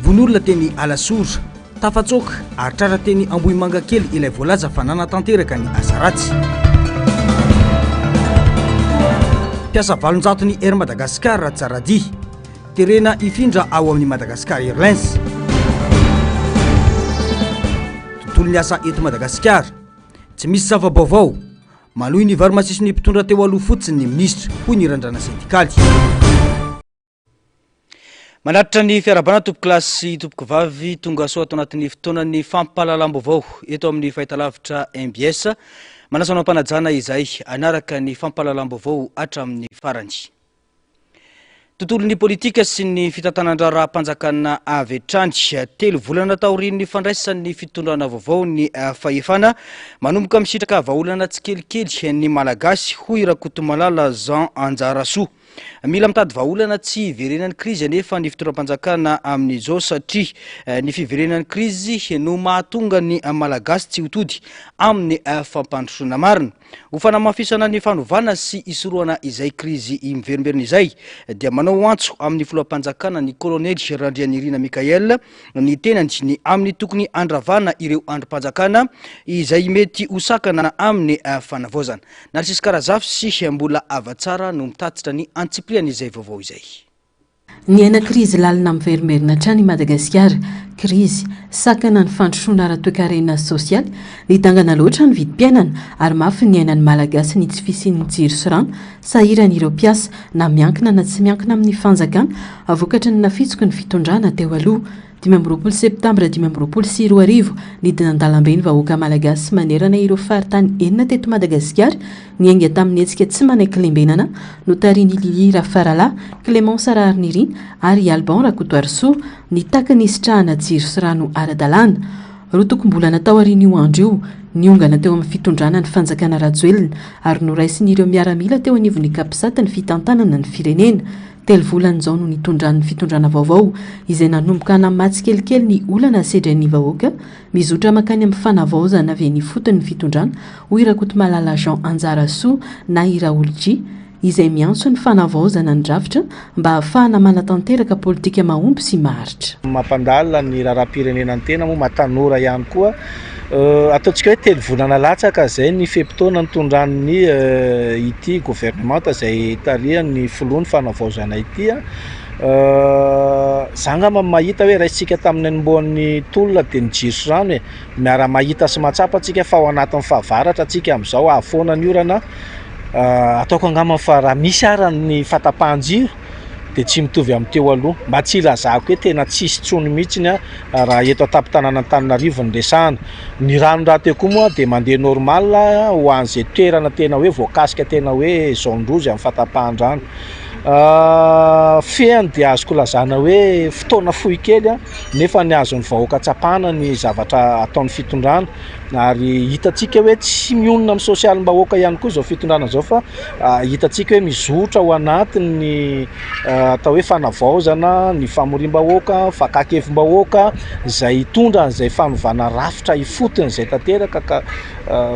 Vono olona teny Alasora, tafatsoaka ary tratra teny Ambohimangakely ilay voalaza fa nanatanteraka ny asa ratsy. Mpiasa 800 ny Air Madagascar Tsaradia, terena hifindra ao amin'ny Madagascar Airlines. Tontolon'ny asa eto Madagasikara, tsy misy zava-baovao. Manohy ny varo-masison'ny mpitondra teo aloha fotsiny ny minisitra, hoy ny randrana sendikaly. Manatitra ny fiarahabana tompokolahy sy tompokovavy tonga soa ato anatin'ny fotoanan'ny fampahalalam-baovao eto amin'ny fahitalavitra MBS. Manasa anao am-panajana izahay hanaraka ny fampahalalam-baovao hatramin'ny farany. Tontolon'ny politika sy ny fitantanan-draharaham-panjakana avy hatrany. Telo volana taorian'ny fandraisan'ny fitondrana vaovao ny fahefana, manomboka misitraka vahaolana tsikelikely ny Malagasy, hoy Rakotomalala Jean Anjarasoa. Mila mitady vahaolana tsy hiverenan'ny krizy anefa ny fitondram-panjakana amin'izao satria ny fiverenan'ny krizy no mahatonga ny Malagasy tsy ho tody amin'ny fampandrosoana marina. Ho fanamafisana ny fanovana sy hisorohana izay krizy miverimberina izay dia manao antso amin'ny filoham-panjakana ny kolonely Randrianirina Mickaël ny tenany ny amin'ny tokony handravana ireo andrim-panjakana izay mety ho sakana amin'ny fanavaozana. Narcisse Karazafy sy Mbola Havatsara no mitatitra ny antsipirian'izay vaovao izay. Niaina krizy lalina miverimberina hatrany i Madagasikara. Krizy, sakana ny fandrosoana ara-toekarena sy sosialy, nidangana loatra ny vidim-piainana ary mafy ny niainan'ny Malagasy ny tsy fisian'ny jiro sy rano, sahirana ireo mpiasa na miankina na tsy miankina amin'ny fanjakana vokatry ny nafitsoky ny fitondrana teo aloha. 25 septambra 2025, nidina an-dalambe ny vahoaka malagasy manerana ireo faritany enina teto Madagasikara, niainga tamin'ny hetsika tsy manaiky lembenana notarihin'i Lily Rafaralahy, Clémence Raharinirina ary i Alban Rakotoarisoa, nitaky ny hisitrahana jiro sy rano ara-dalàna. Roa tokom-bolana taorian'io andro io, niongana teo amin'ny fitondrana ny fanjakana Rajoelina ary noraisin'ireo miaramila teo anivon'ny Capsat ny fitantanana ny firenena. Telo volana izao no nitondran'ny fitondrana vaovao, izay nanomboka namaha tsikelikely ny olana sedrain'ny vahoaka, mizotra mankany amin'ny fanavaozana avy eny ifotony ny fitondrana, hoy Rakotomalala Jean Anjarasoa na i Raoul-J, izay miantso ny fanavaozana ny rafitra mba hahafahana manatanteraka politika mahomby sy maharitra. Mampandalina ny raharaham-pirenena ny tena moa maha tanora ihany koa. Ataontsika hoe telo volana latsaka izay ny fe-potoana nitondran'ny ity governemanta izay tarihan'ny filoha ny fanavaozana ity. Za angamba mahita hoe raisintsika tamin'ny nanombohan'ny tolona dia ny jiro sy rano e. Miara-mahita sy mahatsapa antsika fa ao anatin'ny fahavaratra antsika amin'izao, avy foana ny orana. Ataoko angamba fa raha misy ara ny fahatapahan-jiro dia tsy mitovy amin'ny teo aloha. Mba tsy hilazako hoe tena tsisy intsony mihitsy raha eto an-tampon-tanàn'Antananarivo no resahana. Ny rano rahateo koa moa dia mandeha normal ho an'izay toerana tena hoe voakasika tena hoe zone rouge amin'ny fahatapahan-drano. Fehiny dia azoko lazana hoe fotoana fohy kely nefa ny azon'ny vahoaka tsapana ny zavatra ataon'ny fitondrana ary hitantsika hoe tsy mionona amin'ny sosialim-bahoaka ihany koa izao fitondrana izao fa hitantsika hoe mizotra ao anatin'ny atao hoe fanavaozana ny famoriam-bahoaka, fakan-kevim-bahoaka izay hitondra an'izay fanovana rafitra ifotony izay tanteraka ka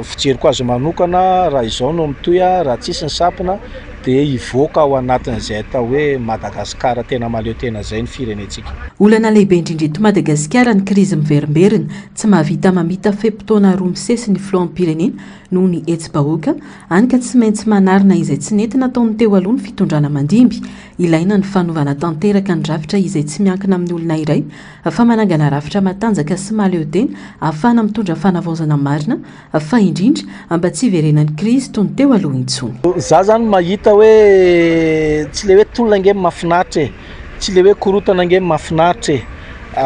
fijeriko azy manokana raha izao no mitohy raha tsisy ny sampona dia hivoaka ao anatin'izay atao hoe Madagasikara tena mahaleo tena izay ny firenentsika. Olana lehibe indrindra eto Madagasikara ny krizy miverimberina. Tsy mahavita mamita fe-potoana roa misesy ny filoham-pirenena noho ny hetsi-bahoaka, hany ka tsy maintsy manarina izay tsy nety nataon'ny teo aloha ny fitondrana mandimby. Ilaina ny fanovana tanteraka ny rafitra izay tsy miankina amin'ny olona iray fa manangana rafitra matanjaka sy mahaleo tena ahafahana mitondra fanavaozana marina fa indrindra mba tsy hiverenan'ny krizy toy ny teo aloha intsony. Za zany mahita hoe tsy le hoe tolona ange mahafinaritra e, tsy le hoe korotana ange mahafinaritra e,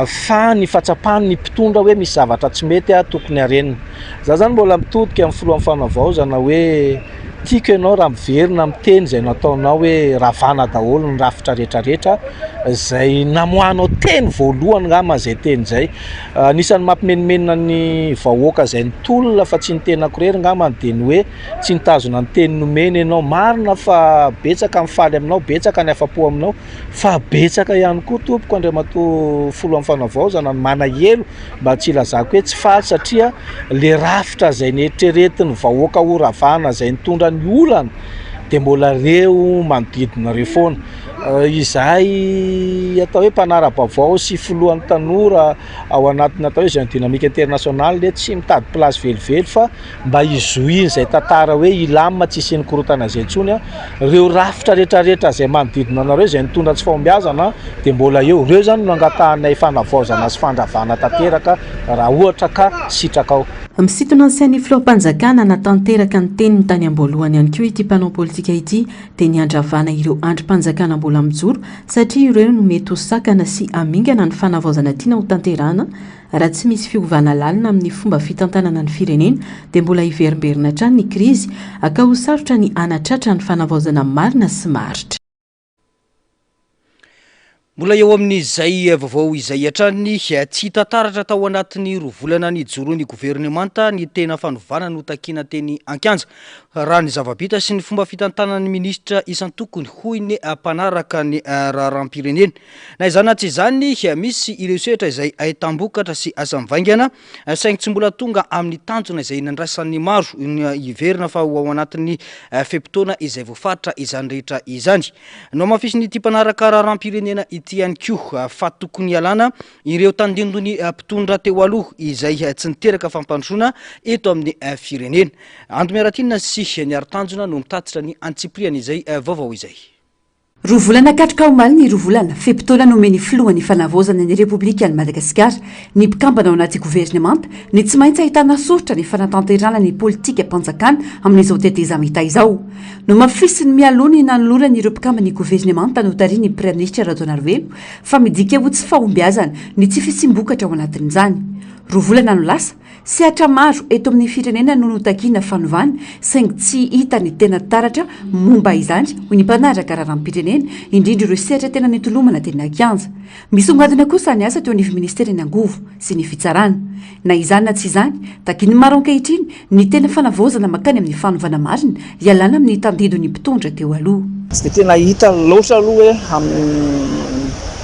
fa ny fahatsapan'ny mpitondra hoe misy zavatra tsy mety tokony harenina. Za zany mbola mitodika amin'ny filohan'ny fanavaozana hoe tiako ianao raha miverina amin'ny teny izay nataonao hoe ravana daholo ny rafitra rehetrarehetra izay namoahanao teny voalohany angamba izay teny izay. Anisan'ny mampimenomenona ny vahoaka izay nitolona fa tsy ny tenako irery angamba dia ny hoe tsy nitazona ny teny nomena ianao. Marina fa betsaka ny faly aminao, betsaka ny afa-po aminao fa betsaka ihany koa tompoko Andriamatoa Filohan'ny Fanavaozana ny manahelo mba tsy hilazako hoe tsy faly satria le rafitra izay neritreretin'ny vahoaka ho ravana izay nitondra ny olana dia mbola reo manodidina reo foana. Izahay atao hoe mpanara-baovao sy filohan'ny tanora ao anatin'ny atao hoe Jeune Dynamique International tsy mitady place velively fa mba hizohian'izay tantara hoe hilamina tsy hisian'ny korontana izay intsony. Ireo rafitra rehetrarehetra izay manodidina anareo izay nitondra tsy fahombiazana dia mbola eo. Ireo izany no angatahanay fanavaozana sy fandravana tanteraka raha ohatra ka sitrakao. Misintona ny sain'ny filoham-panjakana hanatanteraka ny teniny tany am-boalohany ihany koa ity mpanao politika ity dia ny handravana ireo andrim-panjakana mbola mijoro satria ireo no mety ho sakana sy hamingana ny fanavaozana tiana hotanterahana Raha tsy misy fiovana lalina amin'ny fomba fitantanana ny firenena dia mbola hiverimberina hatrany ny krizy ka ho sarotra ny hanatratra ny fanavaozana marina sy maharitra. Mbola eo amin'izay vaovao izay hatrany, tsy hita taratra tao anatin'ny roa volana nijoroan'ny governemanta ny tena fanovana notakiana teny an-kianja, raha ny zava-bita sy ny fomba fitantanan'ny minisitra isan-tokony, hoy ny mpanaraka ny raharaham-pirenena. Na izany na tsy izany, misy ireo sehatra izay ahitam-bokatra sy asa mivaingana, saingy tsy mbola tonga amin'ny tanjona izay nandrasan'ny maro hiverina fa ho ao anatin'ny fe-potoana izay voafaritra izany rehetra izany. Nohamafisin'ity mpanaraka raharaham-pirenena ity ihany koa fa tokony hialana ireo tandindon'ny mpitondra teo aloha izay tsy niteraka fampandrosoana eto amin'ny firenena. Ando Miaratina sy Niary Tanjona no mitatitra ny antsipirian'izay vaovao izay. Roa volana katroka omaly ny roa volana, fe-potoana nomen'ny filohan'ny Fanavaozana ny Repoblikan'i Madagasikara, ny mpikambana ao anaty governemanta, ny tsy maintsy ahitana soritra ny fanatanterahana ny politikam-panjakana amin'izao tetezamita izao. Nohamafisiny mialoha ny nanolorany ireo mpikamban'ny governemanta notarihin'ny Praiminisitra Rajaonarivelo fa midika ho tsy fahombiazana ny tsy fisiam-bokatra ao anatin'izany. Roa volana no lasa, Sehatra maro eto amin'ny firenena no notakiana fanovana saingy tsy hita ny tena taratra momba izany, hoy ny mpanaraka raharaham-pirenena, indrindra ireo sehatra tena nitolomana teny an-kianja. Misongadina kosa ny asa teo anivon'ny minisiteran'ny Angovo sy ny Fitsarana. Na izany na tsy izany, takian'ny maro ankehitriny ny tena fanavaozana mankany amin'ny fanovana marina hialana amin'ny tandindon'ny mpitondra teo aloha. Tsy dia tena hita loatra aloha hoe amin'ny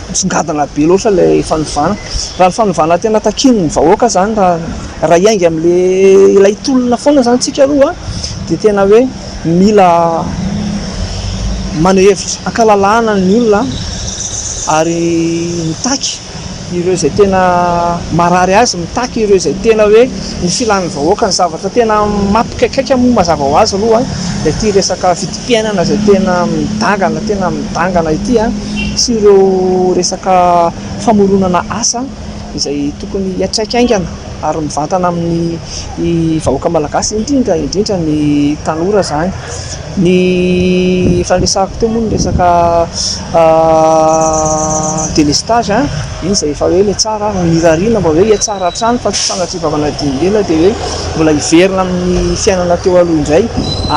misongadina be loatra ilay fanovana. Raha ny fanovana tena takian'ny vahoaka izany, raha raha hiainga amin'ilay ilay tolona foana izany isika aloha dia tena hoe mila maneho hevitra ankalalahana ny olona ary mitaky ireo izay tena marary azy, mitaky ireo izay tena hoe ny filan'ny vahoaka, ny zavatra tena mampikaikaika moa mazava ho azy aloha dia ity resaka vidim-piainana izay tena midangana, tena midangana ity sy ireo resaka famoronana asa izay tokony hiantraika haingana ary mivantana amin'ny vahoaka malagasy indrindra indrindra ny tanora izany. Ny efa niresahako teo moa ny resaka délestage, iny izay efa hoe ilay tsara ary nirariana mba hoe hihatsara hatrany fa tsy sanatria vavan'adin'olona dia hoe mbola hiverina amin'ny fiainana teo aloha indray.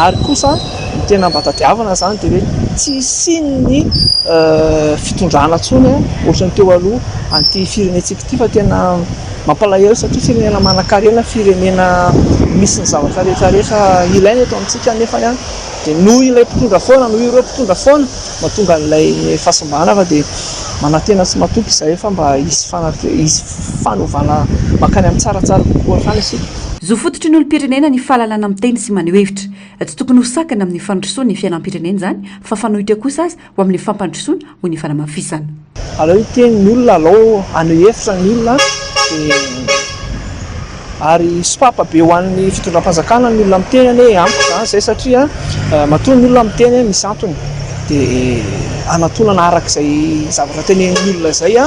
Ary kosa ny tena mba tadiavina izany dia hoe tsy hisian'ny fitondrana intsony ohatran'ny teo aloha an'ity firenentsika ity fa tena Mampalahelo satria firenena manankarena, firenena misy ny zavatra rehetra rehetra ilaina eto amintsika nefa ihany dia noho ilay mpitondra foana, noho ireo mpitondra foana mahatonga an'ilay fahasimbana fa dia manantena sy matoky izahay fa mba hisy hisy fanovana mankany amin'ny tsaratsara kokoa hatrany isika. Zo fototry ny olom-pirenena ny fahalalana miteny sy maneho hevitra. Tsy tokony ho sakana amin'ny fandrosoan'ny fiainam-pirenena izany fa fanoitra kosa aza ho amin'ny fampandrosoana, hoy ny fanamafisana. Aleo hiteny ny olona, alao haneho hevitra ny olona dia ary sopapa be ho an'ny fitondram-panjakana ny olona miteny anie amiko izany izay satria matoa ny olona miteny misy antony dia anatonana araka izay zavatra tenenin'ny olona izay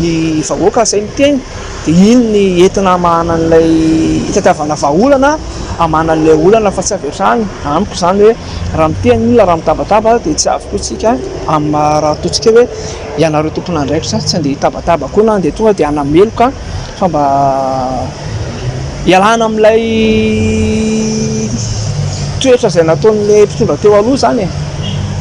ny vahoaka izay miteny dia iny ny entina hamahana an'ilay hitadiavana vahaolana hamahana an'ilay olana fa tsy avy hatrany amiko izany hoe Raha miteny ny olona, raha mitabataba dia tsy avy koa tsika amin'ny maha raha ataontsika hoe ianareo tompon'andraikitra tsy andeha hitabataba koa na andeha tonga dia hanameloka fa mba hialana amin'ilay toetra izay nataon'ilay mpitondra teo aloha izany e,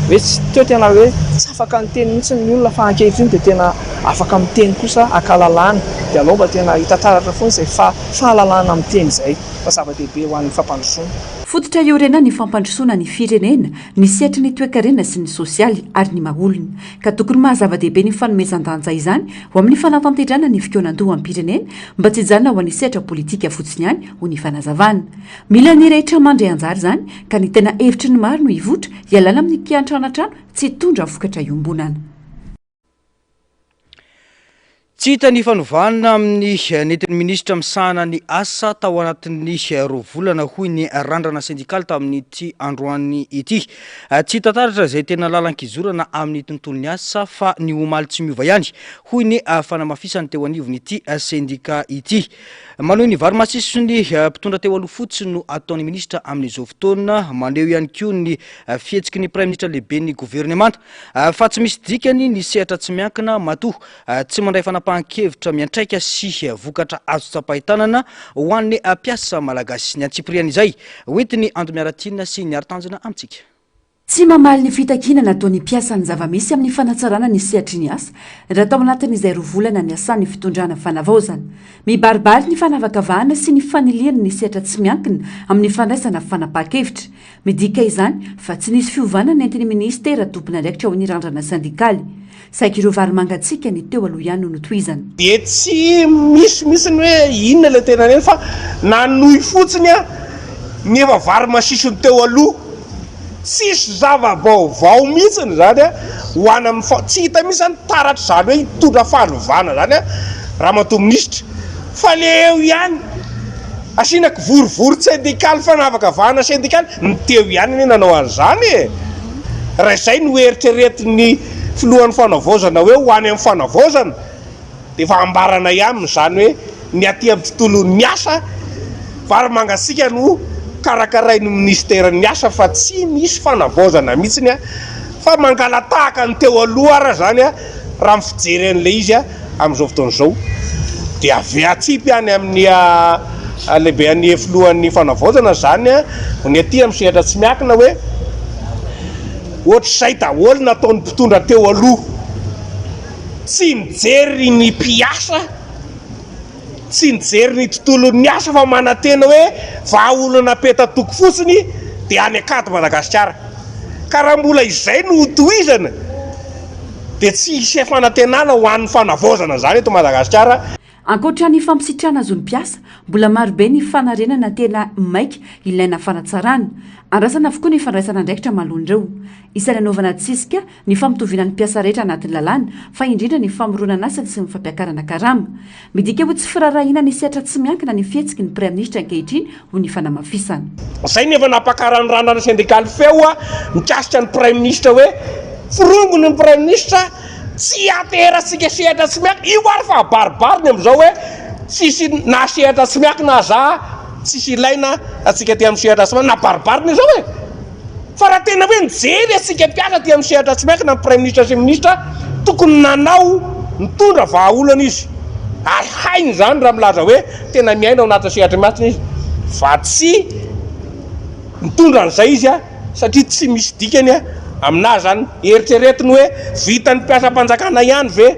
hoe tsy teo tena hoe tsy afaka niteny mihitsy ny olona fa ankehitriny dia tena afaka miteny kosa ankalalahana dia aleo mba tena hita taratra foana izay fahalalahana miteny izay fa zava-dehibe ho an'ny fampandrosoana. Fototra iorenan'ny fampandrosoana ny firenena ny sehatry ny toekarena sy ny sosialy ary ny maha olona, ka tokony maha zava-dehibe ny fanomezan-danja izany ho amin'ny fanatanterahana ny fikaonandoham-pirenena mba tsy hijanona ho an'ny sehatra politika fotsiny ihany, hoy ny fanazavana. Mila ny rehetra mandray anjara izany ka ny tena hevitry ny maro no hivoitra hialana amin'ny kiantranoantrano tsy hitondra vokatra iombonana. Tsy hita ny fanovana amin'ny nentin'ny minisitra misahana ny asa tao anatin'ny roa volana hoy ny randrana sendikaly tamin'ity androany ity. Tsy hita taratra izay tena lalan-kizorana amin'ny tontolon'ny asa fa ny omaly tsy miova ihany hoy ny fanamafisany teo anivon'ity sendika ity. Manohy ny vary masiso ny mpitondra teo aloha fotsiny no ataon'ny minisitra amin'izao fotoana. Maneho ihany koa ny fihetsiky ny praiminisitra lehiben'ny governemanta Fa tsy misy dikany ny sehatra tsy miankina matoa tsy mandray fanapahan-kevitra miantraika sy vokatra azo tsapain-tanana ho an'ny mpiasa malagasy. Ny antsipirian'izay, hoentin'i Ando Miaratiana sy Niary Tanjona amintsika. Tsy mamaly ny fitakiana nataon'ny mpiasa ny zava-misy amin'ny fanatsarana ny sehatry ny asa raha tao anatin'izay roa volana niasan'ny fitondrana fanavaozana. Mibaribary ny fanavakavahana sy ny fanilihana ny sehatra tsy miankina amin'ny fandraisana fanapahan-kevitra. Midika izany fa tsy nisy fiovana nentin'ny minisitera tompon'andraikitra ao ny randrana sendikaly. Saika ireo vary mangatsiaka ny teo aloha ihany no notohizana. Dia tsy misy mihitsy ny hoe inona ilay tena neny fa nanohy fotsiny aho ny efa vary masisony teo aloha. Tsisy zava-baovao mihitsiny izany ho any amin'ny fa tsy hita mihitsy izany taratra izany hoe hitondra fanovana izany ramatoa minisitra fa le eo ihany. Asiana kivorivory tsendikaly fanavakavahana sendikaly, ny teo ihany anie nanao an'izany e! Raha izay no eritreretin'ny filohan'ny fanavaozana hoe ho any amin'ny fanavaozana dia efa ambaranay aminy izany hoe ny aty amin'ny tontolon'ny asa vary mangasiaka no karakarain'ny minisiteran'ny asa fa tsy misy fanavaozana mihitsiny fa mangala-tahaka ny teo aloha ara izany raha ny fijery an'ilay izy. Amin'izao fotoana izao dia avy atsipy any amin'ny lehiben'ny filohan'ny fanavaozana izany ny aty amin'ny sehatra tsy miankina hoe ohatr'izay daholo nataon'ny mpitondra teo aloha, tsy mijery ny mpiasa, tsy mijery ny tontolon'ny asa fa manantena hoe vahaolana peta-toko fotsiny dia any an-kady Madagasikara. Ka raha mbola izay no hotohizana dia tsy hisy fanantenana ho an'ny fanavaozana izany eto Madagasikara. Ankoatra ny fampisitrahana zon'ny mpiasa, mbola marobe ny fanarenana tena maika ilaina fanatsarana. Andrasana avokoa ny fandraisana andraikitra manoloana ireo. Isan'ny anaovana tsisika ny fampitoviana ny mpiasa rehetra anatin'ny lalàna, fa indrindra ny famoronana asa sy ny fampiakarana karama. Midika ho tsy firaharahiana ny sehatra tsy miankina ny fihetsiky ny Praiminisitra ankehitriny, hoy ny fanamafisana. Izay no efa nampakaran'ny randrana sendikaly feo mikasika ny Praiminisitra hoe forongony ny Praiminisitra tsy hianteherantsika sehatra tsy miankina. Io ary fa abaribariny amin'izao hoe tsisy na sehatra tsy miankina aza tsisy ilaina antsika aty amin'ny sehatra tsy miankina. Nabaribariny izao e! Fa raha tena hoe nijery antsika mpiasa aty amin'ny sehatra tsy miankina ny Praiminisitra sy ny Minisitra, tokony nanao, nitondra vahaolana izy. Ary hainy izany raha milaza hoe tena miaina ao anatin'ny sehatra miankina izy. Fa tsy mitondra an'izay izy satria tsy misy dikany aminazy izany. Eritreretiny hoe vitan'ny mpiasam-panjakana ihany ve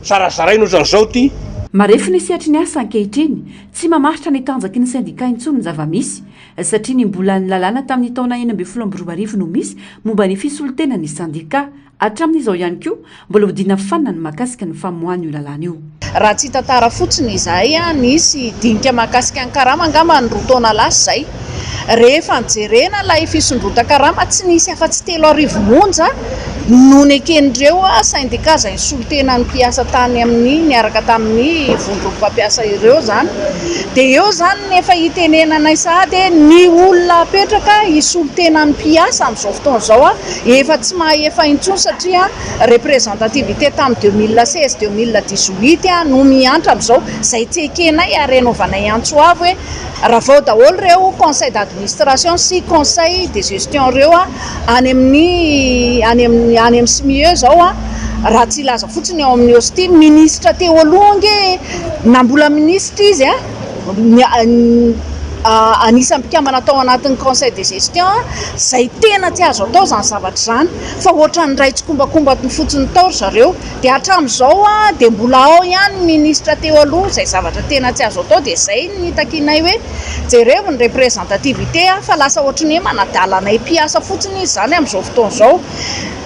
zarazaraina ohatran'izao ity. Marefo ny sehatry ny asa ankehitriny. Tsy mamaritra ny tanjaky ny sendikà intsony ny zava-misy. Satria ny mbola ny lalàna tamin'ny taona 2016 no misy momba ny fisolotena ny sendikà. Hatramin'izao ihany koa, mbola hodiana fanina ny mahakasika ny famoahana io lalàna io. Raha tsy hitantara fotsiny izahay, nisy dinika mahakasika ny karama angamba ny roa taona lasa izay. Rehefa nojerena ilay fisondrotan-karama, tsy nisy afa-tsy 3000 monja no neken'ireo sendikà izay nisolo tena ny mpiasa tany amin'ny niaraka tamin'ny vondron'ny mpampiasa ireo izany. Dia eo izany ny efa itenenanay sahady hoe ny olona apetraka hisolo tena ny mpiasa amin'izao fotoana izao efa tsy mahefa intsony satria représentativité tamin'ny 2016, 2018 no mihantra amin'izao, izay tsy ekenay ary anaovanay antso avo hoe ravao daholo ireo conseil d'administration sy conseil de gestion ireo any amin'ny any amin'ny any amin'ny SMIE izao raha tsy hilaza fotsiny ao amin'ny OSTIE, minisitra teo aloha ange na mbola minisitra izy. anisan'ny mpikambana tao anatin'ny conseil de gestion izay tena tsy azo atao izany zavatra izany fa ohatran'ny iray tsikombakomba fotsiny tao ry zareo. Dia hatramin'izao dia mbola ao ihany ny ministra teo aloha izay zavatra tena tsy azo atao dia izay no nitakianay hoe jerevo ny représentativité fa lasa ohatran'ny hoe manadala anay mpiasa fotsiny izy izany amin'izao fotoana izao.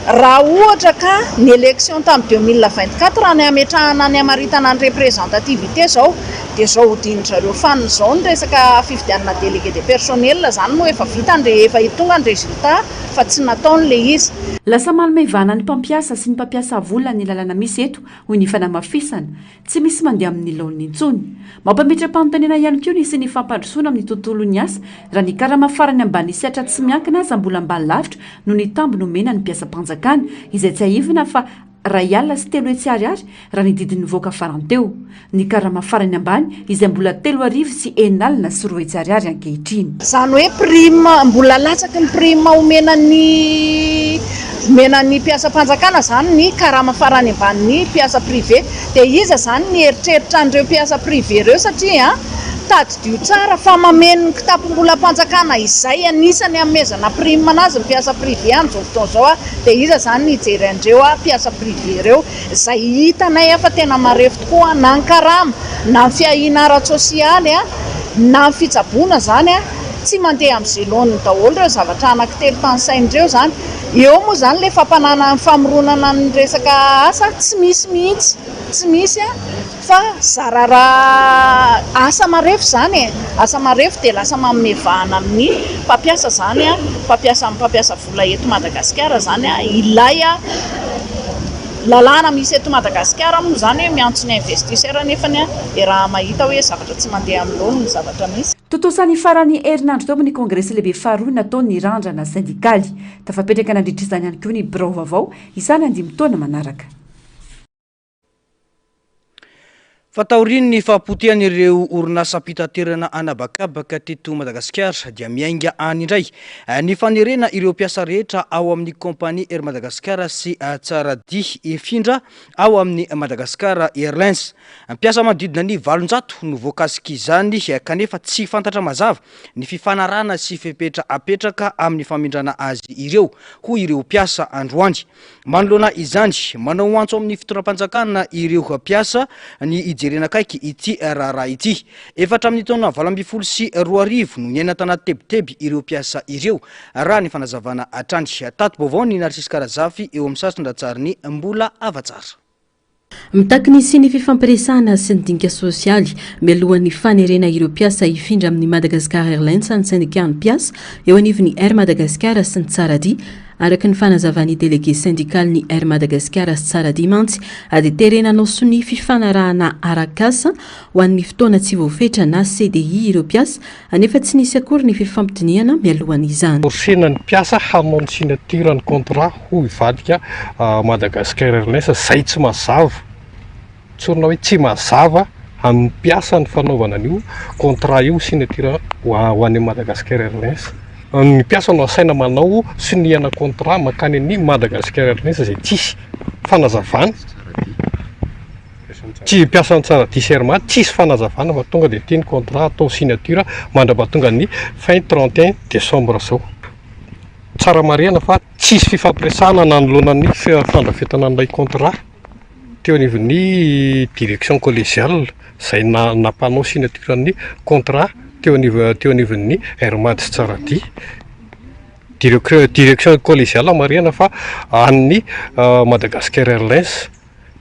Raha ohatra ka ny élection tamin'ny 2024 ny hametrahana ny hamaritana ny représentativité izao dia izao hodinin-dry zareo fanina izao ny resaka fifidianana délégué de personnel izany moa efa vita ny rehefa tonga ny résultat fa tsy nataony ilay izy. Lasa manome vahana ny mpampiasa sy ny mpampiasa vola ny lalana misy eto, hoy ny fanamafisana. Tsy misy mandeha amin'ny laoniny intsony. Mampametra-panontaniana ihany koa ny hisian'ny fampandrosoana amin'ny tontolon'ny asa raha ny karama farany ambany sehatra tsy miankina aza mbola ambany lavitra noho ny tambiny omena ny mpiasam-panjakana, izay tsiahivina fa 301 000 ariary raha ny didy nivoaka farany teo. Ny karama farany ambany izay mbola 2 206 ariary ankehitriny. Izany hoe prime, mbola latsaky ny prime omena ny omena ny mpiasam-panjakana izany ny karama farany ambanin'ny mpiasa privé. Dia iza izany ny eritreritra an'ireo mpiasa privé ireo satria tadidio tsara fa mameno ny kitapom-bolam-panjakana izay anisany hanomezana prime anazy ny mpiasa privé amin'izao fotoana izao. Dia iza izany ny hijery an'ireo mpiasa privé ireo izay hitanay fa tena marefo tokoa na ny karama na ny fiahiana ara-tsosialy na ny fitsaboana izany tsy mandeha amin'izay laoniny daholo ireo zavatra anankitelo tanisaina ireo izany. Eo moa izany ilay fampanana ny famoronana ny resaka asa tsy misy mihitsy, tsy misy fa zara raha asa marefo izany e, asa marefo dia lasa manome vahana amin'ny mpampiasa izany, mpampiasa mpampiasa vola eto Madagasikara izany ilay lalàna misy eto Madagasikara moa izany miantso ny investisseur nefany dia raha mahita hoe zavatra tsy mandeha amin'ny laoniny ny zavatra misy. Tontosa ny faran'ny herinandro teo amin'ny kongresy lehibe faharoa nataon'ny Randrana sendikaly. Tafapetraka nandritra izany ihany koa ny birao vaovao hisahana ny dimy taona manaraka. Fa taorian'ny fahapotehan'ireo orinasam-pitaterana an'habakabaka teto Madagasikara dia miainga any indray ny fanerena ireo mpiasa rehetra ao amin'ny kaompania Air Madagascar sy Tsaradia hifindra ao amin'ny Madagascar Airlines. Mpiasa manodidina ny 800 no voakasik'izany kanefa tsy fantatra mazava ny fifanarahana sy fepetra apetraka amin'ny famindrana azy ireo, hoy ireo mpiasa androany. Manoloana izany, manao antso amin'ny fitondram-panjakana ireo mpiasa ny hijerena akaiky ity raharaha ity. Efa hatramin'ny taona 2018 no niaina tanaty tebiteby ireo mpiasa ireo, raha ny fanazavana hatrany. Tati-baovao ny Narcisque Razafy eo amin'ny sasin-dratsarin'i Mbola Havatsara. Mitaky ny hisian'ny fifampiresahana sy ny dinika sosialy mialohan'ny fanerena ireo mpiasa hifindra amin'ny Madagascar Airlines ny sendikan'ny mpiasa eo anivon'ny Air Madagascar sy ny Tsaradia. Araka ny fanazavan'ny delege sendikalin'ny Air Madagascar sy Tsaradia mantsy dia terena hanao sonia fifanarahana arak'asa ho an'ny fotoana tsy voafetra na CDI ireo mpiasa nefa tsy nisy akory ny fifampidinihana mialohan'izany. Forcena ny mpiasa hanao ny signature ny contrat ho hivadika Madagascar Airlines izay tsy mazava, tsorina hoe tsy mazava amin'ny mpiasa ny fanaovana an'io contrat io signature ho an'ny Madagascar Airlines. Ny mpiasa no asaina manao soniana contrat mankany amin'ny Madagascar Airlines izay tsisy fanazavana. Tsy mpiasan'ny Tsaradia sy Air Mad, tsisy fanazavana fa tonga dia ity ny contrat atao signature mandrapatonga ny fin 31 décembre zao. Tsara marihana fa tsisy fifampiresahana nanoloana ny fandrafetana an'ilay contrat teo anivon'ny direction collégiale izay nampanao signature ny contrat teo teo anivon'ny Air Mad sy Tsaradia. Direction collégiale marihana fa an'ny Madagascar Airlines.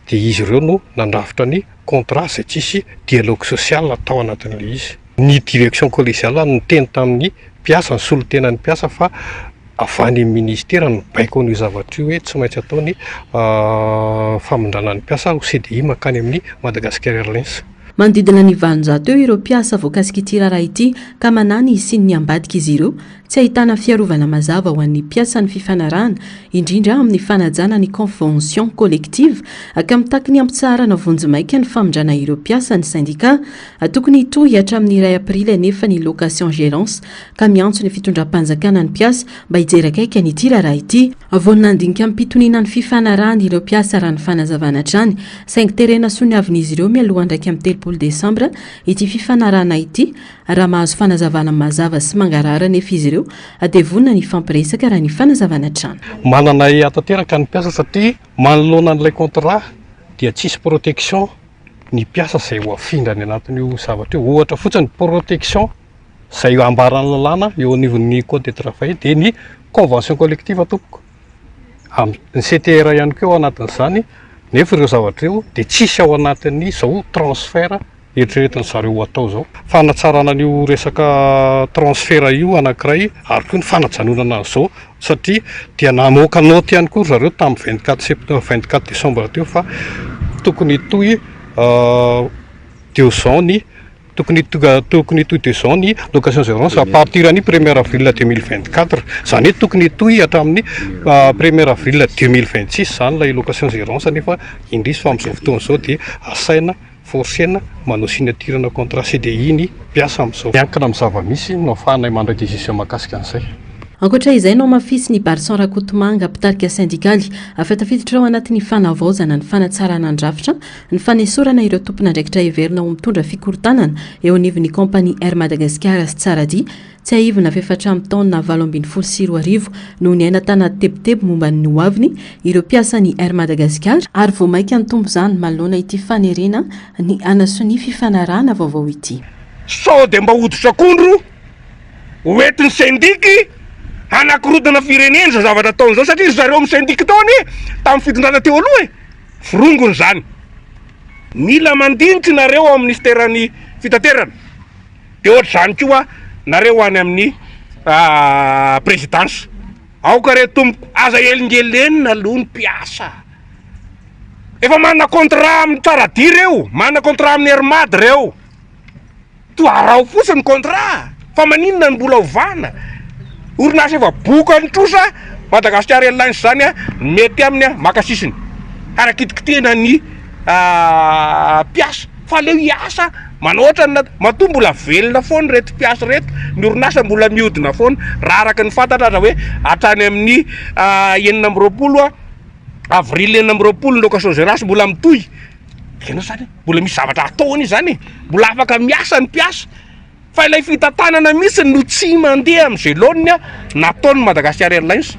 dia izy ireo no nandrafitra ny contrat izay tsisy dialogue social tao anatin'ilay izy. Ny direction collégiale niteny tamin'ny mpiasa, ny solontenan'ny mpiasa fa avy any amin'ny ministera no baiko an'io zavatra io hoe tsy maintsy atao ny famindrana ny mpiasa ho CDI mankany amin'ny Madagascar Airlines. Manodidina ny 800 eo ireo mpiasa voakasik'ity raharaha ity ka manahy ny hisian'ny ambadika izy ireo Tsy ahitana fiarovana mazava ho an'ny mpiasa ny fifanarahana, indrindra amin'ny fanajana ny convention collective, ka mitaky ny hampitsaharana vonjimaika ny famindrana ireo mpiasa ny sendika. Tokony hitohy hatramin'ny iray aprily anefa ny location gérance, ka miantso ny fitondram-panjakana ny mpiasa mba hijery akaiky an'ity raharaha ity. Vonona handinika amim-pitoniana ny fifanarahana ireo mpiasa raha ny fanazavana hatrany, saingy terena soniavin'izy ireo mialohan'ny 31 desambra ity fifanarahana ity. Raha mahazo fanazavana mazava sy mangarahara anefa izy ireo dia vonona ny hifampiresaka raha ny fanazavana hatrany. Manana ahiahy tanteraka ny mpiasa satria manoloana an'ilay contrat dia tsisy protection ny mpiasa izay ho afindra any anatin'io zavatra io. Ohatra fotsiny protection izay ambaran'ny lalàna eo anivon'ny code de travail dia ny convention collective tompoko. Ny CTR ihany koa ao anatin'izany nefa ireo zavatra ireo dia tsisy ao anatin'izao transfert eritreretin-dry zareo ho atao izao. Fanatsarana an'io resaka transfert io anankiray ary koa ny fanajanonana an'izao satria dia namoaka naoty ihany koa ry zareo tamin'ny 24 sept 24 décembre teo fa tokony hitohy deux ans ny tokony tokony hitohy deux ans ny location gérance à partir ny premier avril 2024, izany hoe tokony hitohy hatramin'ny premier avril 2026 izany ilay location gérance nefa indrisy fa amin'izao fotoana izao dia asaina Forcena manao signature-na contrat CDI ny mpiasa amin'izao. Miankina amin'ny zava-misy no ahafahanay mandray décision mahakasika an'izay. Ankoatra izay, nohamafisin'i Barson Rakotomanga, mpitarika sendikaly, fa tafiditra ao anatin'ny fanavaozana ny fanatsarana ny rafitra ny fanesorana ireo tompon'andraikitra heverina ho mitondra fikorontanana eo anivon'ny kaompania Air Madagascar sy Tsaradia Tsiahivina fa efa hatramin'ny taona 2018 no niaina tanaty tebiteby momba ny hoaviny ireo mpiasan'ny Air Madagascar, ary vao mainka nitombo izany manoloana ity fanerena ny hanasonia fifanarahana vaovao ity. Sao dia mba hoditr'akondro ho entin'ny sendiky hanakorodana firenena izao zavatra ataony izao satria ry zareo amin'ny sendiky tao anie tamin'ny fitondrana teo aloha e! Forongony izany. Mila mandinika nareo ao amin'ny minisiteran'ny fitaterana. Dia ohatr'izany koa nareo any amin'ny présidence. Aoka re tompoko, aza elingelenina aloha ny mpiasa. Efa manana contrat amin'ny Tsaradia reo, manana contrat amin'ny Air Mad reo. Toa araho fotsiny contrat, fa maninona no mbola ovana? Orinasa efa bokan'ny trosa, Madagascar Airlines zany ny mety aminy maka sisiny. Harakitikitihina ny mpiasa. Fa aleo hiasa manao ohatran'ny nat- matoa mbola velona foana ireto mpiasa ireto, ny orinasa mbola mihodina foana, raha araka ny fantatra aza hoe hatrany amin'ny 26 avril 26 ny location gérance mbola mitohy, ianao zany mbola misy zavatra atao anie zany e, mbola afaka miasa ny mpiasa. Fa ilay fitantanana mihitsy no tsy mandeha amin'izay laoniny nataon'ny Madagascar Airlines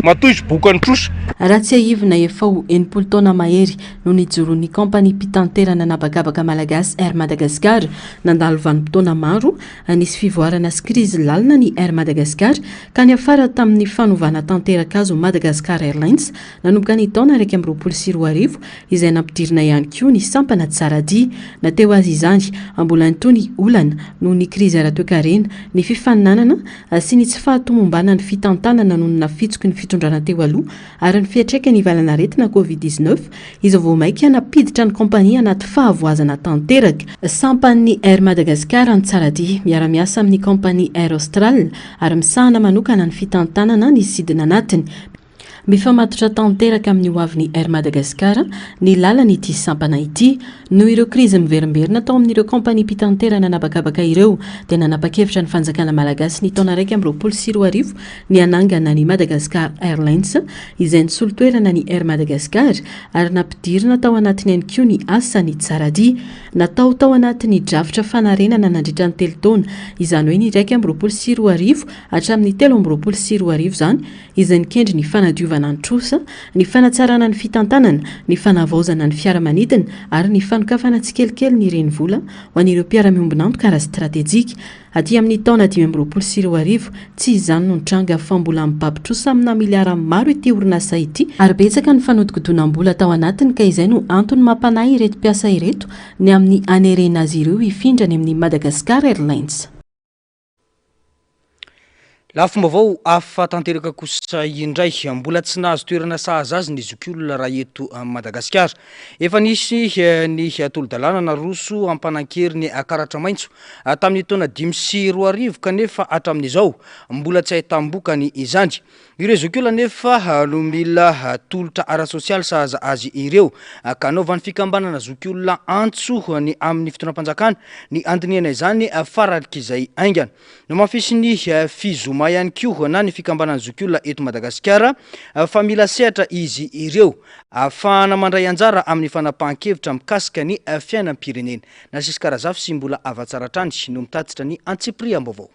matoa izy bokan'ny trosa. Raha tsiahivina efa ho 60 taona mahery no nijoroan'ny kaompaniam-pitanterana an'habakabaka malagasy Air Madagascar. Nandalo vanim-potoana maro nisy fivoarana sy krizy lalina ny Air Madagascar ka niafara tamin'ny fanovana tanteraka azy ho Madagascar Airlines nanomboka ny taona 2021 izay nampidirina ihany koa ny sampana Tsaradia. Na teo aza izany, mbola nitohy ny olana noho ny krizy ara-toekarena, ny fifaninanana sy ny tsy fahatomombanan'ny fitantanana noho ny nafitsoky ny fitondrana teo aloha ary ny fiantraikan'ny valanaretina Covid 19 izay vao mainka nampiditra ny kaompania anaty fahavoazana tanteraka. Sampan'ny Air Madagascar ny Tsaradia, miara-miasa amin'ny kaompania Air Austral ary misahana manokana ny fitantanana ny sidina anatiny. Mifamatotra tanteraka amin'ny hoavin'ny Air Madagascar ny lalan'ity sampana ity. Noho ireo krizy miverimberina tao amin'ireo kaompaniam-pitanterana an'habakabaka ireo dia nanapa-kevitra ny fanjakana malagasy ny taona 2021 ny hanangana ny Madagascar Airlines izay nisolo toerana ny Air Madagascar ary nampidirina tao anatiny ihany koa ny asan'ny Tsaradia. Natao tao anatin'ny drafitra fanarenana nandritra ny telo taona, izany hoe ny 2021 hatramin'ny 2023 izany, izay nikendry ny fanadiovana ny trosa, ny fanatsarana ny fitantanana, ny fanavaozana ny fiaramanidina ary ny fanokafana tsikelikely ny renivola ho an'ireo mpiara-miombon'antoka ara-stratejika. Aty amin'ny taona 2025, tsy izany no nitranga fa mbola mibaby trosa amina miliara maro ity orinasa ity ary betsaka ny fanodikodonam-bola tao anatiny ka izay no antony mampanahy ireto mpiasa ireto ny amin'ny hanerena azy ireo hifindra any amin'ny Madagascar Airlines. Lafim-baovao hafa tanteraka kosa indray, mbola tsy nahazo toerana sahaza azy ny zokiolona raha eto Madagasikara. Efa nisy ny tolo-dalàna naroso hampanan-kery ny karatra maitso tamin'ny taona 2005 kanefa hatramin'izao mbola tsy ahitam-bokany izany. Ireo zokiolona anefa no mila tolotra ara-tsosialy sahaza azy ireo ka anaovan'ny fikambanana zokiolona antso ny amin'ny fitondram-panjakana ny handinihana izany farak'izay haingana. Nomafisin'ny Fizoma ihany koa na ny fikambanan'ny zokiolona eto Madagasikara fa mila sehatra izy ireo ahafahana mandray anjara amin'ny fanapahan-kevitra mikasika ny fiainam-pirenena. Narcisque Razafy sy Mbola Havatsara hatrany no mitatitra ny antsipiriam-baovao.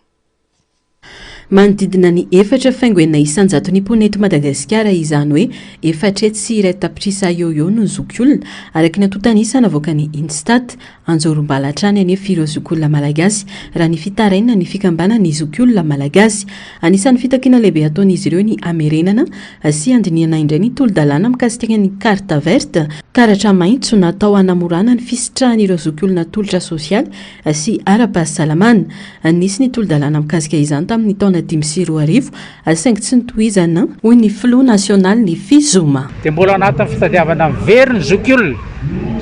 Manodidina ny 4 faingo 6 isan-jaton'ny mponina eto Madagasikara, izany hoe 1 400 eo ho eo no zokiolona, araka ny antontan'isa navoakan'ny Instat. Anjorom-bala hatrany anefa ireo zokiolona malagasy, raha ny fitarainana ny fikambanan'ny zokiolona malagasy. Anisan'ny fitakiana lehibe ataon'izy ireo ny hamerenana sy handinihana indray ny tolo-dalàna mikasika ny carte verte, karatra maitso natao hanamorana ny fisitrahan'ireo zokiolona tolotra sosialy sy ara-pahasalamana. Nisy ny tolo-dalàna mikasika izany tamin'ny taona 2005 saingy tsy notohizana, hoy ny filoha nasionalin'ny Fizoma. Dia mbola ao anatin'ny fitadiavana mivery ny zokiolona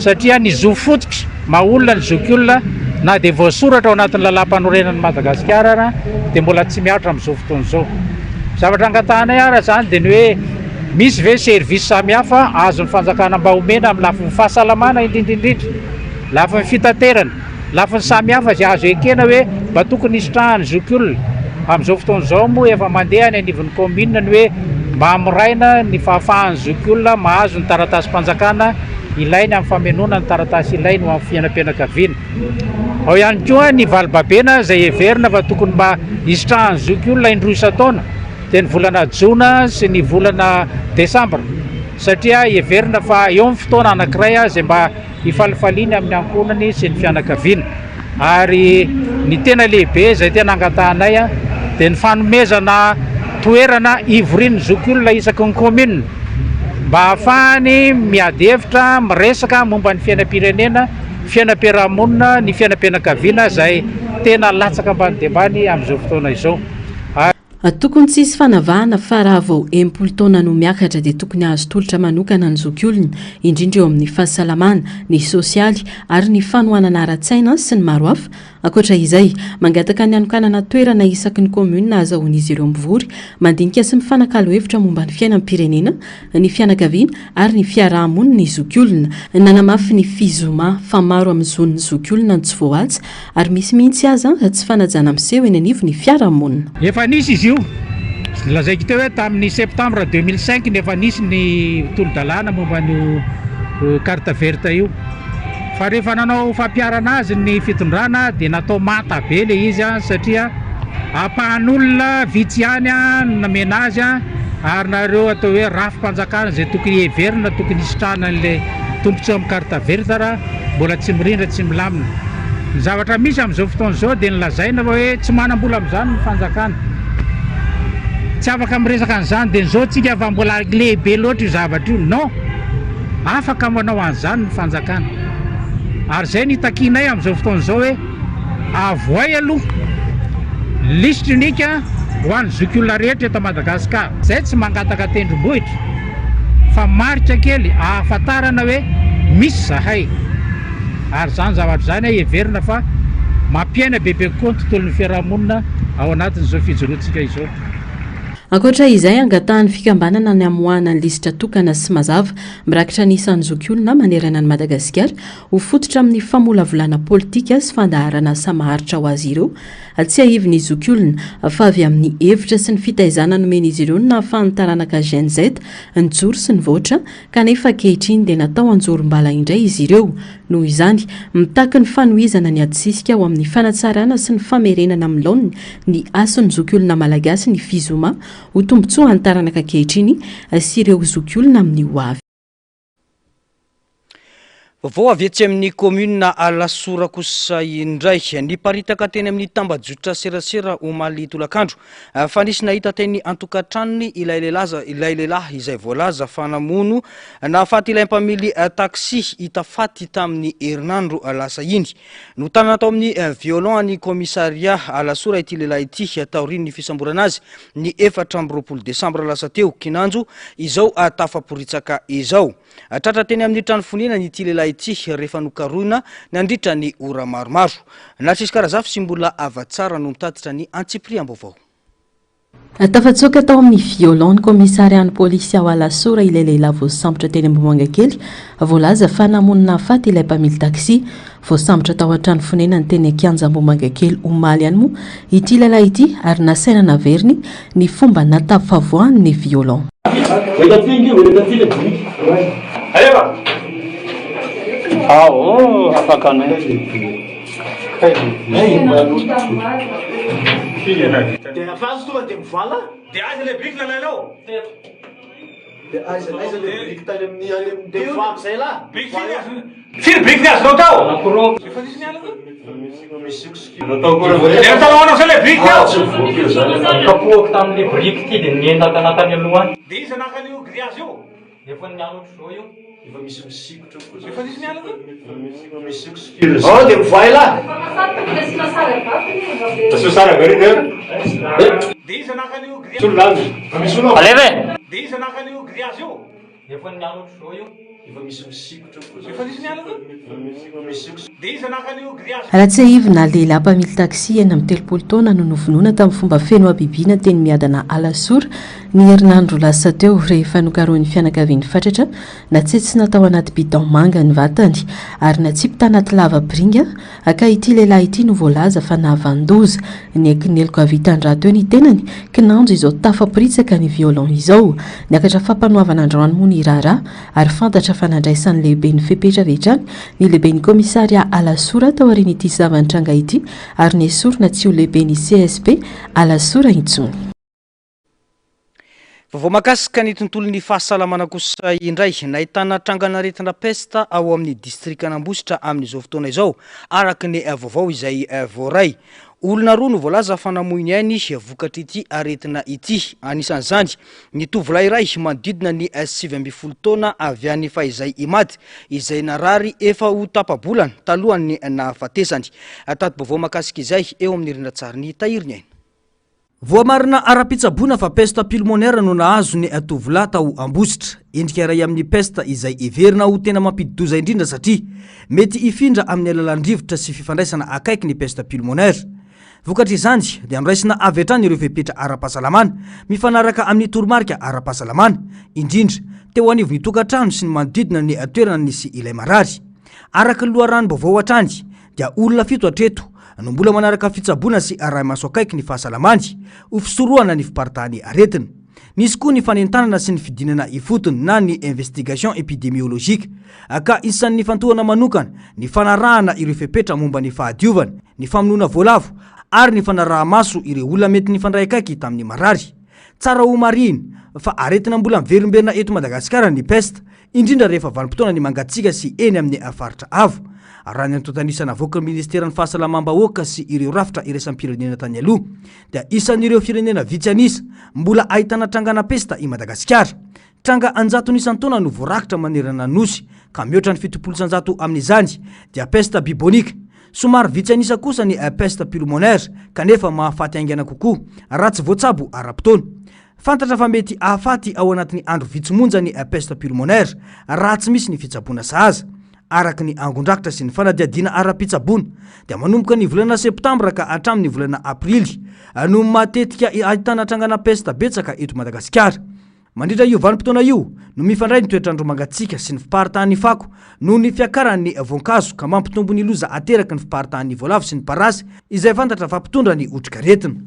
satria ny zo fototra maha olona ny zokiolona na dia voasoratra ao anatin'ny lalàmpanorenan'i Madagasikara ara dia mbola tsy mihatra amin'izao fotoana izao. Zavatra angatahanay ara izany dia ny hoe misy ve service samihafa azon'ny fanjakana mba omena amin'ny lafiny fahasalamana indrindra indrindra, lafiny fitaterana, Lafiny samihafa izay azo ekena hoe mba tokony hisitrahan'ny zokiolona. Amin'izao fotoana izao moa efa mandeha any anivon'ny kaominina ny hoe mba hamoraina ny fahafahan'ny zokiolona mahazo ny taratasim-panjakana ilainy amin'ny famenoana ny taratasy ilainy ho amin'ny fiainam-pianakaviana. Ao ihany koa ny valibabena izay heverina fa tokony mba hisitrahan'ny zokiolona indroa isan-taona dia ny volana jona sy ny volana desambra satria heverina fa eo ny fotoana anankiray izay mba hifalifaliany amin'ny ankohonany sy ny fianakaviany. Ary ny tena lehibe izay tena angatahanay dia ny fanomezana toerana hivorian'ny zokiolona isaky ny commune mba hahafahany miady hevitra, miresaka momba ny fiainam-pirenena, fiainam-piarahamonina, ny fiainam-pianakaviana izay tena latsaka ambany dia ambany amin'izao fotoana izao. Tokony tsy hisy fanavahana fa raha vao 60 taona no miakatra dia tokony hahazo tolotra manokana ny zokiolona, indrindra eo amin'ny fahasalamana, ny sosialy ary ny fanohanana ara-tsaina sy ny maro hafa. Ankoatra izay, mangataka ny hanokanana toerana isaky ny kaominina ahazahoan'izy ireo mivory, mandinika sy mifanakalo hevitra momba ny fiainam-pirenena, ny fianakaviana ary ny fiaraha-monina ny zokiolona. Nanamafy ny Fizoma fa maro amin'ny zon'ny zokiolona no tsy voahaja ary misy mihitsy aza tsy fanajana miseho eny anivon'ny fiarahamonina. Efa nisy izy io. Lazaiko teo hoe tamin'ny septembre 2005 no efa nisy ny tolo-dalàna momba an'io carte verte io. Fa rehefa nanao fampiharana azy ny fitondrana dia natao manta be ilay izy satria ampahan'olona vitsy ihany no namena azy ary na ireo atao hoe rafi-panjakana izay tokony heverina tokony hisitrahana an'ilay tombontsoa amin'ny carte verte ara mbola tsy mirindra tsy milamina. Ny zavatra misy amin'izao fotoana izao dia ny lazaina fa hoe tsy manam-bola amin'izany ny fanjakana. Tsy afaka miresaka an'izany dia izao tsika fa mbola lehibe loatra io zavatra io. Non! Afaka manao an'izany ny fanjakana. Ary izay no itakianay amin'izao fotoana izao hoe avoay aloha lisitra unika ho an'ny zokiolona rehetra eto Madagasikara. Izay tsy mangataka tendrombohitra fa marika kely ahafantarana hoe misy zahay. Ary izany zavatra izany heverina fa mampiaina bebe kokoa ny tontolon'ny fiarahamonina ao anatin'izao fijoroantsika izao. Ankoatra izay, angatahan'ny fikambanana ny hamoahana ny lisitra tokana sy mazava mirakitra ny isan'ny zokiolona manerana an'i Madagasikara ho fototra amin'ny famolavolana politika sy fandaharan'asa maharitra ho azy ireo. Tsiahivin'ny zokiolona fa avy amin'ny hevitra sy ny fitaizana nomen'izy ireo no nahafahan'ny taranaka Gen Z nijoro sy nivoatra kanefa ankehitriny dia natao anjorom-bala indray izy ireo. Noho izany, mitaky ny fanohizana ny adisisika ho amin'ny fanatsarana sy ny famerenana amin'ny laoniny ny hasin'ny zokiolona malagasy ny Fizoma ho tombontsoa an'ny taranaka ankehitriny sy ireo zokiolona amin'ny ho avy. Vaovao avy etsy amin'ny kaominina Alasora kosa indray. Niparitaka teny amin'ny tambajotra serasera omaly tolakandro fa nisy nahita teny an-tokantranony ilay lehilahy ilay lehilahy izay voalaza fa namono nahafaty ilay mpamily taxi hita faty tamin'ny herinandro lasa iny. Notanana tao amin'ny violon an'ny kaomisaria Alasora ity lehilahy ity taorian'ny fisamborana azy ny 24 desambra lasa teo. Kinanjo izao tafaporitsaka izao. Tratra teny amin'ny trano fonenany ity lehilahy ity rehefa nokarohina nandritra ny ora maromaro. Narcisque Razafy sy Mbola Havatsara no mitatitra ny antsipiriam-baovao. Tafatsoaka tao amin'ny violon ny kaomisarian'ny polisy ao Alasora ilay lehilahy voasambotra teny Ambohimangakely. Voalaza fa namono nahafaty ilay mpamily taxi. Voasambotra tao an-trano fonenany teny an-kianja Ambohimangakely omaly ihany moa ity lehilahy ity ary nasaina naveriny ny fomba natafavoahany ny violon. Dia afazo tonga dia mivala. Dia aiza ilay biriky nalainao? Teto. Dia aiza aiza ilay biriky tany amin'ny any amin'ny Dia mivoaha amin'izay lahy. Biriky firy azonao? Firy biriky ny azonao tao? Anankiroa. Efa nisy niala tao? Dia natao ahoana amin'izay ilay biriky tao? Tsy mivoaka eo izany ianao. Kapohako tamin'ilay biriky ity dia niendaka tany aloha any. Dia iza naka an'io grillage io? Efa niala ohatr'izao io. Efa misy misikotra koa zany. Efa nisy niala teo? Misikotra. Ao dia mivoaha elah. Asio sary avy ary ve? Dia iza naka an'io grillage? Misy olona any. Misy olona. Alefa e. Dia iza naka an'io grillage io? Efa niala ohatr'izao io. Efa misy misikotra koa zany. Efa nisy niala teo? Misikotra. Dia iza naka an'io grillage? Raha tsiahivina, lehilahy mpamily taxi 36 taona no novonoina tamin'ny fomba feno habibiana teny Miadana Alasora ny herinandro lasa teo rehefa nokarohin'ny fianakaviany fatratra natsetsina tao anaty bidon manga ny vatany ary natsipy tanaty lava-piringa ka ity lehilahy ity no voalaza fa nahavanon-doza. Niaiky ny heloka vitan-draha teo ny tenany kinanjo izao tafaporitsaka ny violon izao. Niakatra fampanoavana androany moa ny raharaha ary fantatra fa nandraisan'ny lehiben'ny fepetra avy hatrany ny lehiben'ny kaomisaria Alasora taorian'ity zava-nitranga ity ary nesorina tsy ho lehiben'ny CSB Alasora intsony. Vaovao mahakasika ny tontolon'ny fahasalamana kosa indray, nahitana trangan'aretina pesta ao amin'ny distrikan'Ambositra amin'izao fotoana izao, araka ny vaovao izay voaray. Olona roa no voalaza fa namoy ny ainy vokatr'ity aretina ity. Anisan'izany ny tovolahy iray manodidina ny 19 taona avy any Fahizay Imady izay narary efa ho tapa-bolana talohan'ny nahafatesany. Tati-baovao mahakasika izay eo amin'ny rindran-tsarin'i Tahiry Ny Aina. Voamarina ara-pitsaboana fa peste pulmonaire no nahazo ny tovolahy tao Ambositra. Endrika iray amin'ny peste izay heverina ho tena mampidi-doza indrindra satria mety hifindra amin'ny alalan'ny rivotra sy fifandraisana akaiky ny peste pulmonaire. Vokatr'izany dia noraisina avy hatrany ireo fepetra ara-pahasalamana mifanaraka amin'ny toromarika ara-pahasalamana, indrindra teo anivon'ny tokantrano sy ny manodidina ny toerana nisy ilay marary. Araka ny loharanom-baovao hatrany dia olona fito hatreto no mbola manaraka fitsaboana sy arahi-maso akaiky ny fahasalamany ho fisorohana ny fiparitahan'ny aretina. Nisy koa ny fanentanana sy ny fidinana ifotony na ny investigation épidémiologique ka isan'ny nifantohana manokana ny fanarahana ireo fepetra momba ny fahadiovana, ny famonoana voalavo ary ny fanaraha-maso ireo olona mety nifandray akaiky tamin'ny marary. Tsara homarihina fa aretina mbola miverimberina eto Madagasikara ny peste indrindra rehefa vanim-potoana ny mangatsiaka sy eny amin'ny faritra avo. Raha ny antontan'isa navoakan'ny ministeran'ny fahasalamam-bahoaka sy ireo rafitra iraisam-pirenena tany aloha dia isan'ireo firenena vitsy an'isa mbola ahitana trangana pesta i Madagasikara. Tranga an-jatony isan-taona no voarakitra manerana ny Nosy ka mihoatra ny 70% amin'izany dia peste bubonique. Somary vitsy an'isa kosa ny peste pulmonaire kanefa mahafaty haingana kokoa raha tsy voatsabo ara-potoana. Fantatra fa mety hahafaty ao anatin'ny andro vitsy monja ny peste pulmonaire raha tsy misy ny fitsaboana sahaza. Araka ny angon-drakitra sy ny fanadihadiana ara-pitsaboana dia manomboka ny volana septambra ka hatramin'ny volana aprily no matetika ahitana trangana peste betsaka eto Madagasikara. Mandritra io vanim-potoana io no mifandray ny toetr'andro mangatsiaka sy ny fiparitahan'ny fako noho ny fiakaran'ny voankazo ka mampitombo ny loza ateraky ny fiparitahan'ny voalavo sy ny parasy izay fantatra fa mpitondra ny otrikaretina.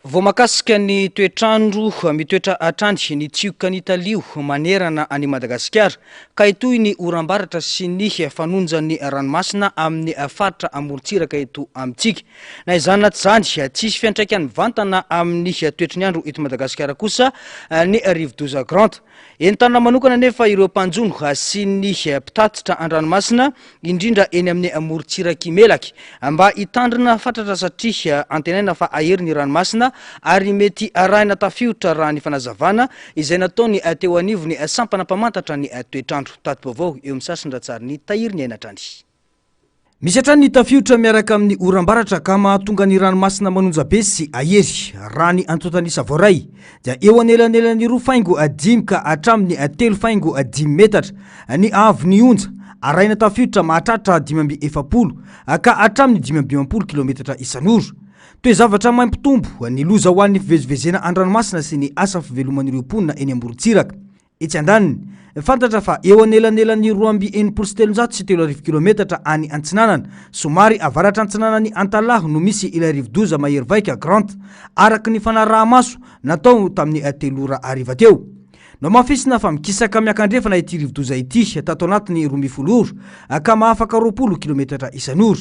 Vao mahakasika ny toetr'andro, mitoetra hatrany ny tsioka nitalio manerana an'i Madagasikara, ka hitohy ny oram-baratra sy ny fanonjan'ny ranomasina amin'ny faritra amorontsiraka eto amintsika. Na izany na tsy izany, tsy hisy fiantraikany mivantana amin'ny toetry ny andro eto Madagasikara kosa ny rivodoza Grant. Entanina manokana anefa ireo mpanjono sy ny mpitatitra an-dranomasina indrindra eny amin'ny morontsirak'i Melaky, mba hitandrina fatratra satria antenaina fa hahery ny ranomasina ary mety arahina tafiotra raha ny fanazavana izay nataony teo anivon'ny sampana mpamantatra ny toetr'andro. Tati-baovao eo amin'ny sasin-dRatsariny Tahiry ny aina hatrany. Misy hatrany ny tafiotra miaraka amin'ny oram-baratra ka mahatonga ny ranomasina manonja be sy hahery. Raha ny antontan'isa voaray dia eo anelanelan'ny roa faingo dimy ka hatramin'ny telo faingo dimy metatra ny haavon'ny onja, arahina tafiotra mahatratra 45 ka hatramin'ny 55 kilometatra isan'ora. Toe-javatra mampitombo ny loza ho an'ny fivezivezena an-dranomasina sy ny asa fiveloman'ireo mponina eny amorontsiraka. Etsy andaniny, fantatra fa eo anelanelan'ny 362 sy 3000 kilometatra any antsinanana, somary avaratra antsinanan'i Antalaha no misy ilay rivodoza mahery vaika Grant, araka ny fanaraha-maso natao tamin'ny telo ora hariva teo. Nohamafisina fa mikisaka miakandrefana ity rivodoza ity tato anatin'ny 12 ora, ka mahafaka 20 kilometatra isan'ora.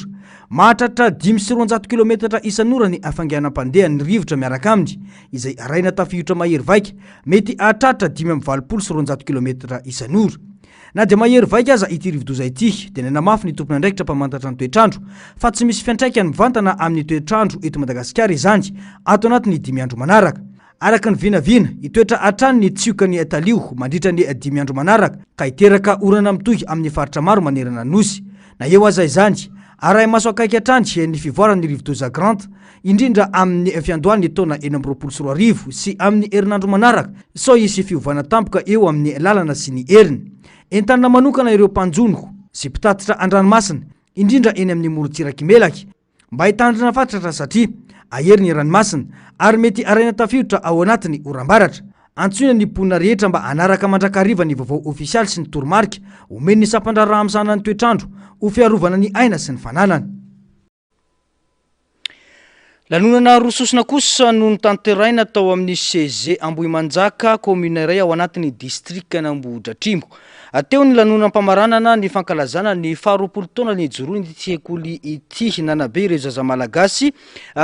Mahatratra 205 kilometatra isan'ora ny hafainganam-pandehan'ny rivotra miaraka aminy, izay arahina tafiotra mahery vaika, mety hahatratra 285 kilometatra isan'ora. Na dia mahery vaika aza ity rivodoza ity, dia nanamafy ny tompon'andraikitra mpamantatra ny toetr'andro fa tsy misy fiantraikany mivantana amin'ny toetr'andro eto Madagasikara izany ato anatin'ny dimy andro manaraka. Araka ny vinavina, hitoetra hatrany ny tsiokan'i Talio mandritra ny dimy andro manaraka, ka hiteraka orana mitohy amin'ny faritra maro manerana ny Nosy. Na eo aza izany, arahi-maso akaiky hatrany ny fivoaran'ny rivodoza Grant, indrindra amin'ny fiandohan'ny taona 2026 sy amin'ny herinandro manaraka, sao hisy fiovana tampoka eo amin'ny lalana sy ny heriny. Entanina manokana ireo mpanjono sy mpitatitra an-dranomasina, indrindra eny amin'ny morontsirak'i Melaky, Mba hitandrina fatratra satria ahery ny ranomasina ary mety haraina tafiotra ao anatin'ny oram-baratra. Antsoina ny mponina rehetra mba hanaraka mandrakariva ny vaovao ofisialy sy ny toromarika omen'ny sampandraharaha misahana ny toetr'andro ho fiarovana ny aina sy ny fananana. Lanonana roa sosona kosa no notanterahina tao amin'ny CG Ambohimanjaka, kaominina iray ao anatin'ny distrikan'Ambohidratrimo. Teo ny lanonam-pamaranana ny fankalazana ny faharoapolo taona nijoroan'ity sekoly ity nanabe ireo zaza malagasy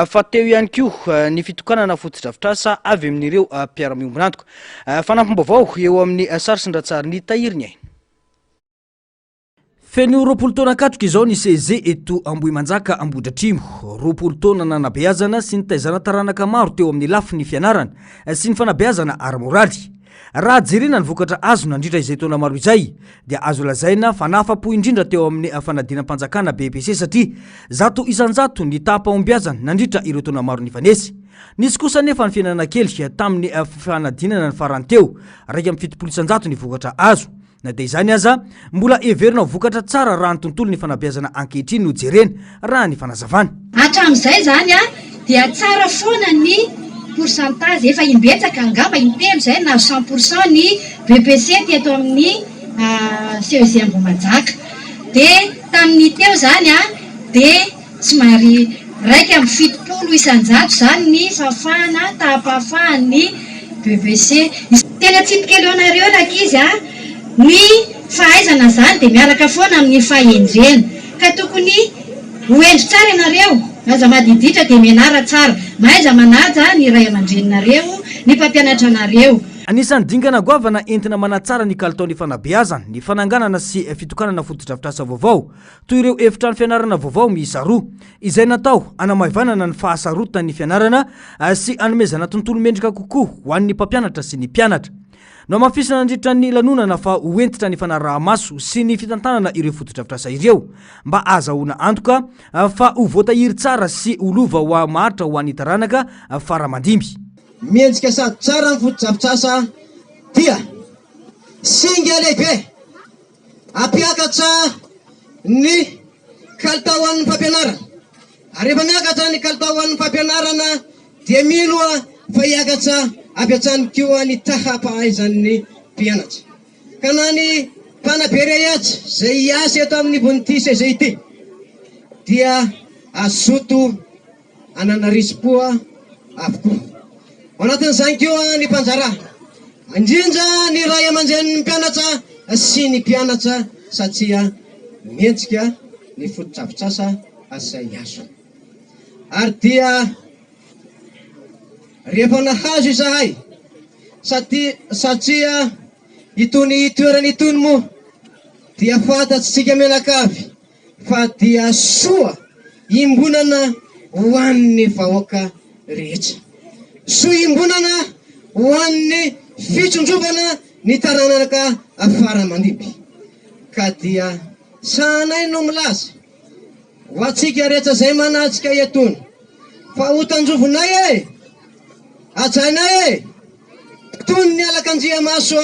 fa teo ihany koa ny fitokanana fotodrafitrasa avy amin'ireo mpiara-miombon'antoka. Fanampim-baovao eo amin'ny sary sy ny ratsarin'ny tahiry ny aina. Feno 20 taona katroka izao ny CEG eto Ambohimanjaka Ambohidratrimo. 20 taona nanabeazana sy nitaizana taranaka maro teo amin'ny lafiny fianarana sy ny fanabeazana ara-moraly. Raha jerena ny vokatra azo nandritra izay taona maro izay dia azo lazaina fa nahafa-po indrindra teo amin'ny fanadinam-panjakana BEPC satria 100% ny taham-pahombiazana nandritra ireo taona maro nifanesy. Nisy kosa anefa ny fihenana kely tamin'ny fanadinana ny farany teo, 71% ny vokatra azo. Na dia izany aza, mbola heverina ho vokatra tsara raha ny tontolon'ny fanabeazana ankehitriny no jerena, raha ny fanazavana. Hatramin'izay izany dia tsara foana ny pourcentage, efa imbetsaka angamba intelo izay nahazo cent pour cent ny BEPC teto amin'ny CEG Ambohimanjaka. Dia tamin'ny teo izany dia. Somary 71% izany ny fahafahana taham-pahafahan'ny BBC. Tena tsipy kely ho anareo rankizy a! Ny fahaizana izany dia miaraka foana amin'ny fahendrena. Ka tokony ho hendry tsara ianareo, aza madiditra dia mianara tsara. Mahaiza manaja ny ray aman-dreninareo, ny mpampianatra anareo. Anisan'ny dingana goavana entina manatsara ny kalitaon'ny fanabeazana ny fananganana sy fitokanana fotodrafitrasa vaovao toy ireo efitrano fianarana vaovao miisa roa, izay natao hanamaivanana ny fahasarotan'ny fianarana sy hanomezana tontolo mendrika kokoa ho an'ny mpampianatra sy ny mpianatra. Nohamafisina nandritra ny lanonana fa ho hentitra ny fanaraha-maso sy ny fitantanana ireo fotodrafitrasa ireo mba hahazahoana antoka fa ho voatahiry tsara sy ho lova ho maharitra ho an'ny taranaka fara aman-dimby. Mendrika sady tsara ny fotodrafitrasa dia singa lehibe Hampiakatra ny kalitao an'ny fampianarana. Ary rehefa miakatra ny kalitao an'ny fampianarana dia mino aho fa hiakatra avy hatrany koa ny taham-pahaizan'ny mpianatra. Ka na ny mpanabe rehetra izay hiasa eto amin'ny ivon'ity CEG ity dia hazoto hanana risi-po avokoa. Ao anatin'izany koa ny mpanjara, indrindra ny ray aman-drenin'ny mpianatra sy ny mpianatra satria mendrika ny fotodrafitrasa izay azo. Ary dia rehefa nahazo izahay satria itony toerana itony moa dia fantatsika mianakavy fa dia soa iombonana ho an'ny vahoaka rehetra. Soa iombonana ho an'ny fitsinjovana ny taranaka fara aman-dimby. Ka dia sahanay no milaza ho antsika rehetra izay manatrika etony fa ho tandrovinay e! Hajainay e! Toy ny alakandriamaso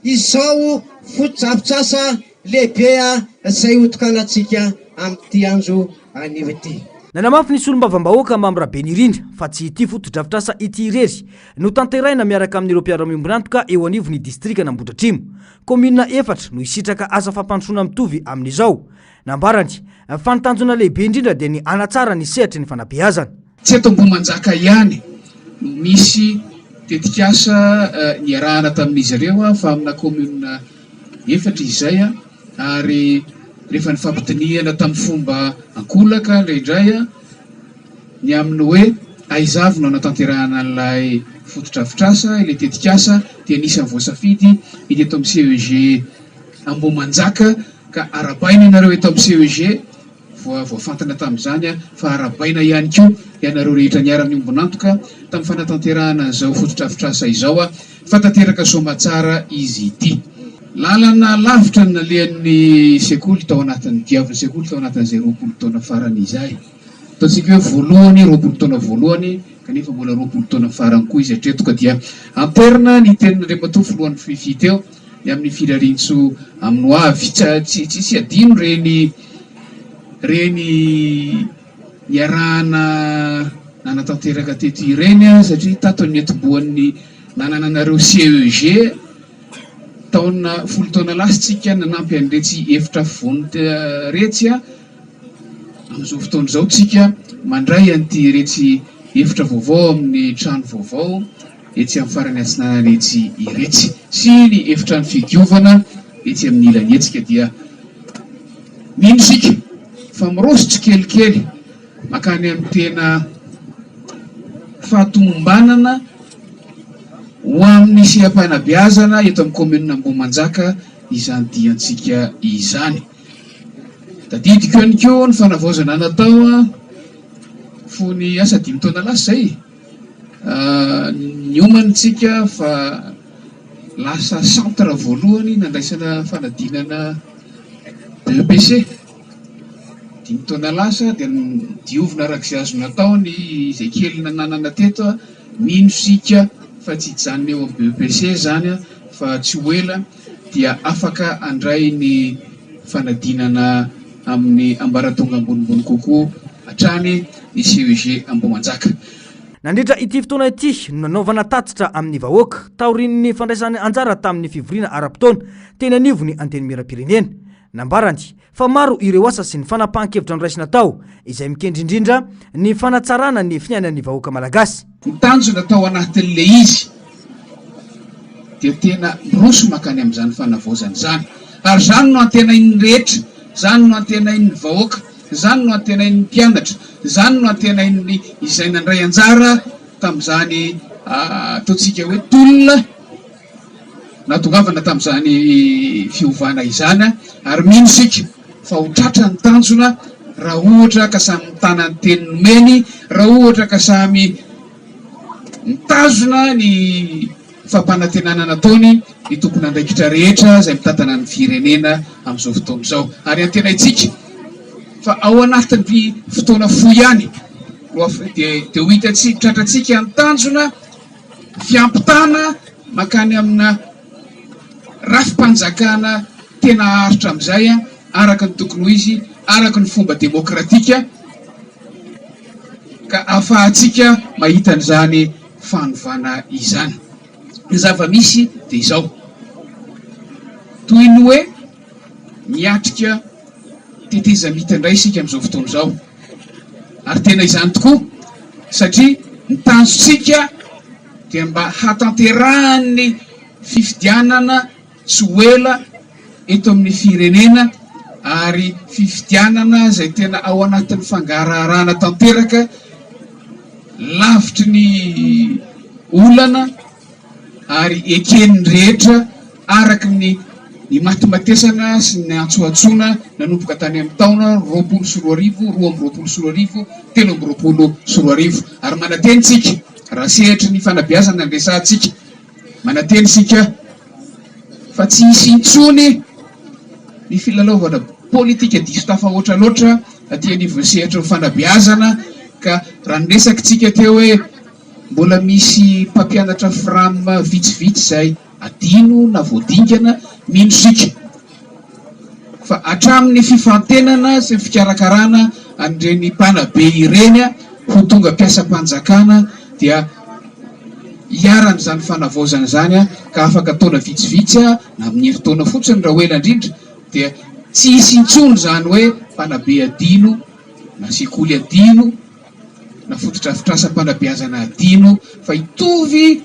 izao fotodrafitrasa lehibe izay hotokanantsika amin'ity andro anio ity. Nanamafy ny solombavambahoaka Mamy Rabenirina fa tsy ity fotodrafitrasa ity irery no tanterahina miaraka amin'ireo mpiara-miombon'antoka eo anivon'ny distrikan'Ambohidratrimo. Kaominina efatra no hisitraka asa fampandrosoana mitovy amin'izao. Nambarany fa ny tanjona lehibe indrindra dia ny hanatsara ny sehatry ny fanabeazana. Tsy eto Ambohimanjaka ihany no misy tetikasa niarahana tamin'izy ireo fa amina kaominina efatra izay ary rehefa nifampidinihana tamin'ny fomba ankolaka indraindray ny amin'ny hoe aiza avy no hanatanterahana an'ilay fotodrafitrasa, ilay tetikasa dia anisan'ny voasafidy ny teto amin'ny CEG Ambohimanjaka ka arahabaina ianareo eto amin'ny CEG Voa voafantina tamin'izany fa arahabaina ihany koa ianareo rehetra niara-niombon'antoka tamin'ny fanatanterahana an'izao fotodrafitrasa izao fa tanteraka soamatsara izy ity. Lalana lavitra ny nalehan'ny sekoly tao anatin'ny diavin'ny sekoly tao anatin'izay 20 taona farany izay. Ataontsika hoe voalohany, 20 taona voalohany kanefa mbola 20 taona farany koa izy hatreto ka dia anterina ny tenin'Andriamatoa Filohan'ny Fifi teo ny amin'ny firariantsoa amin'ny ho avy. Tsy tsy adino ireny ireny niarahana nanatanteraka teto ireny satria tato ny niantombohan'ny nanananareo CEG taona folo taona lasa tsika nanampy an'iretsy efitra afovoany retsy amin'izao fotoana izao tsika mandray an'ity iretsy efitra vaovao amin'ny trano vaovao etsy amin'ny farany atsinanana etsy iretsy sy ny efitrano fidiovana etsy amin'ny ilany hetsika dia mino isika fa miroso tsikelikely mankany amin'ny tena fahatomombanana ho amin'ny seha-panabeazana eto amin'ny kaominina Ambohimanjaka izany diantsika izany. Tadidiko ihany koa ny fanavaozana natao fony asa dimy taona lasa izay. Niomana isika fa lasa centre voalohany nandraisana fanadinana BEPC. Dimy taona lasa dia nodiovina araka izay azo natao ny izay kely nananana teto. Mino isika fa tsy hijanona eo amin'ny BEPC izany fa tsy ho ela dia afaka handray ny fanadinana amin'ny ambaratonga ambonimbony kokoa hatrany ny CEG Ambohimanjaka. Nandritra ity fotoana ity no nanaovana tatitra amin'ny vahoaka, taorian'ny fandraisany anjara tamin'ny fivoriana ara-potoana teny anivon'ny Antenimierampirenena. Nambarany fa maro ireo asa sy ny fanapahan-kevitra noraisina tao, izay mikendry indrindra ny fanatsarana ny fiainan'ny vahoaka malagasy. Ny tanjona tao anatin'ilay izy dia tena miroso mankany amin'izany fanavaozana izany. Ary izany no antenain'ny rehetra, izany no antenain'ny vahoaka, izany no antenain'ny mpianatra, izany no antenain'ny izay nandray anjara tamin'izany ataontsika hoe tolona nahatongavana tamin'izany fiovana izany. Ary mino isika fa ho tratra ny tanjona raha ohatra ka samy mitana ny teny nomeny, raha ohatra ka samy mitazona ny fampanantenana nataony ny tompon'andraikitra rehetra izay mitantana ny firenena amin'izao fotoana izao. Ary antenaintsika fa ao anatin'ny fotoana fohy ihany no dia dia ho hitantsika, tratrantsika ny tanjona fiampitana mankany amina rafi-panjakana tena haharitra amin'izay araka ny tokony ho izy, araka ny fomba demokratika ka ahafahantsika mahita an'izany fanovana izany. Ny zava-misy dia izao, toy ny hoe miatrika tetezamita indray isika amin'izao fotoana izao, ary tena izany tokoa satria ny tanjontsika dia mba hahatanterahan'ny fifidianana tsy ho ela eto amin'ny firenena ary fifidianana izay tena ao anatin'ny fangaraharahana tanteraka lavitry ny olana ary eken'ny rehetra araka ny nimatimatesana sy ny niantsoantsoana nanomboka tany amin'ny taona 2020, 2022, 2023. Ary manantena isika, raha sehatry ny fanabeazana no resahantsika, Manantena isika fa tsy hisy intsony ny filalaovana politika diso tafahoatra loatra aty anivon'ny sehatry ny fanabeazana ka raha niresaka isika teo hoe mbola misy mpampianatra fram vitsivitsy izay adino na voadingana, mino isika fa hatramin'ny fifantenana sy ny fikarakarana an'ireny mpanabe ireny ho tonga mpiasam-panjakana dia hiharan'izany fanavaozana izany ka afaka taona vitsivitsy na amin'ny herintaona fotsiny raha ho ela indrindra dia tsy hisy intsony izany hoe mpanabe adino na sekoly adino na fotodrafitrasam-panabeazana adino fa hitovy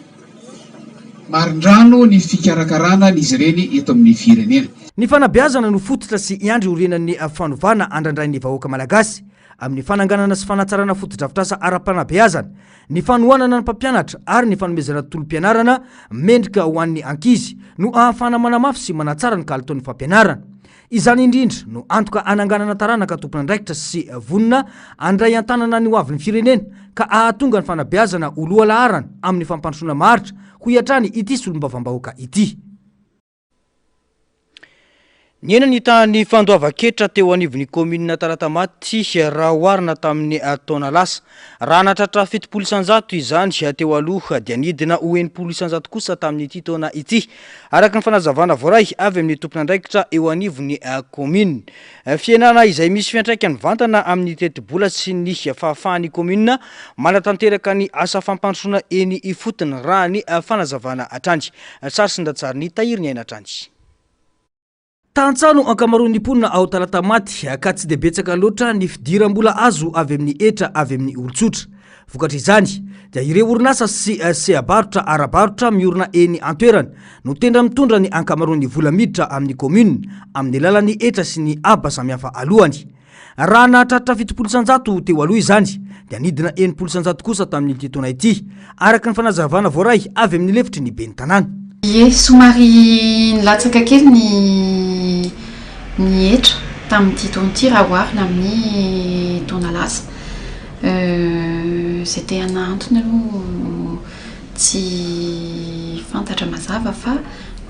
marindrano ny fikarakarana an'izy ireny eto amin'ny firenena. Ny fanabeazana no fototra sy andry iorenan'ny fanovana andrandrain'ny vahoaka malagasy amin'ny fananganana sy fanatsarana fotodrafitrasa ara-panabeazana, ny fanohanana ny mpampianatra ary ny fanomezana tolo-pianarana mendrika ho an'ny ankizy no ahafahana manamafy sy manatsara ny kalitaon'ny fampianarana. Izany indrindra no antoka hananganana taranaka tompon'andraikitra sy vonona handray an-tanana ny hoavin'ny firenena ka hahatonga ny fanabeazana ho lohalaharana amin'ny fampandrosoana maharitra, hoy hatrany ity solombavambahoaka ity. Nihena ny tahan'ny fandoavan-ketra teo anivon'ny kaominina Talatamaty raha oharina tamin'ny taona lasa. Raha nahatratra 70% izany teo aloha dia nidina ho 60% kosa tamin'ity taona ity, araka ny fanazavana voaray avy amin'ny tompon'andraikitra eo anivon'ny kaominina. Fihenana izay misy fiantraikany mivantana amin'ny tetibola sy ny fahafahan'ny kaominina manatanteraka ny asa fampandrosoana eny ifotony, raha ny fanazavana hatrany. Sary sy ndatsarin'i Tahiry Ny Aina hatrany. Tantsaha no ankamaroan'ny mponina ao Talatamaty ka tsy dia betsaka loatra ny fidiram-bola azo avy amin'ny hetra avy amin'ny olon-tsotra. Vokatr'izany dia ireo orinasa sy seha-barotra ara-barotra miorina eny an-toerana no tendra mitondra ny ankamaroan'ny vola miditra amin'ny kaominina amin'ny alalan'ny hetra sy ny haba samihafa alohany. Raha nahatratra 70% teo aloha izany dia nidina 60% kosa tamin'ity taona ity, araka ny fanazavana voaray avy amin'ny lefitry ny ben'ny tanàna. Ie, somary nilatsaka kely ny ny hetra tamin'ity taona ity raha oharina amin'ny taona lasa. Izay tena antony aloha Tsy fantatra mazava fa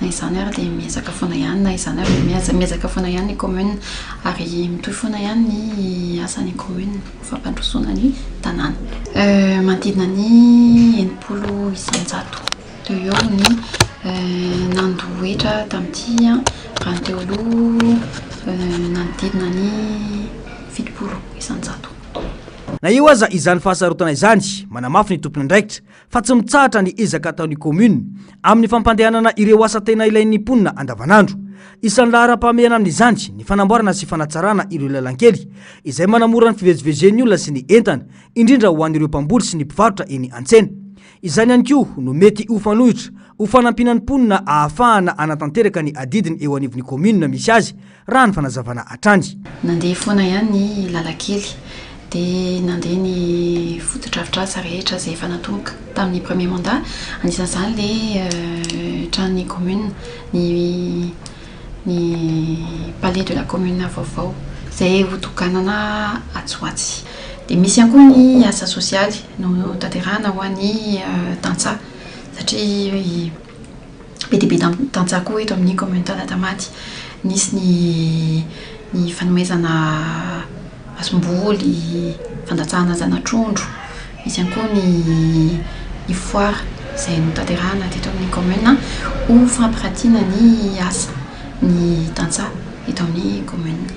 na izany ary dia miezaka foana ihany na izany ary dia miezaka foana ihany ny commune ary mitohy foana ihany ny asan'ny commune ho fampandrosoana ny tanàna. Manodidina ny 60% teo ho eo ny nandoa hetra tamin'ity raha ny teo aloha nanodidina ny 70%. Na eo aza izany fahasarotana izany, manamafy ny tompon'andraikitra fa tsy mitsahatra ny ezaka ataon'ny kaominina amin'ny fampandehanana ireo asa tena ilain'ny mponina andavanandro. Isan'ny laharam-pahamehana amin'izany ny fanamboarana sy fanatsarana ireo lalankely izay manamora ny fivezivezen'ny olona sy ny entana, indrindra ho an'ireo mpamboly sy ny mpivarotra eny an-tsena. Izany ihany koa no mety ho fanoitra ho fanampiana ny mponina ahafahana hanatanteraka ny adidiny eo anivon'ny kaominina misy azy, raha ny fanazavana hatrany. Nandeha foana ihany ny lalan-kely dia nandeha ny fotodrafitrasa rehetra izay efa natomboka tamin'ny premier mandat, anisan'izany ilay tranon'ny commune, ny ny palais de la commune vaovao izay ho tokanana atsy ho atsy. Dia misy ihany koa ny asa sosialy no tanterahana ho an'ny tantsaha satria be dia be tantsaha koa eto amin'ny commune Talatamaty. Nisy ny ny fanomezana masomboly, fandatsahana zana-trondro, misy ihany koa ny ny foire izay notanterahana teto amin'ny commune ho fampiratiana ny asa ny tantsaha eto amin'ny commune.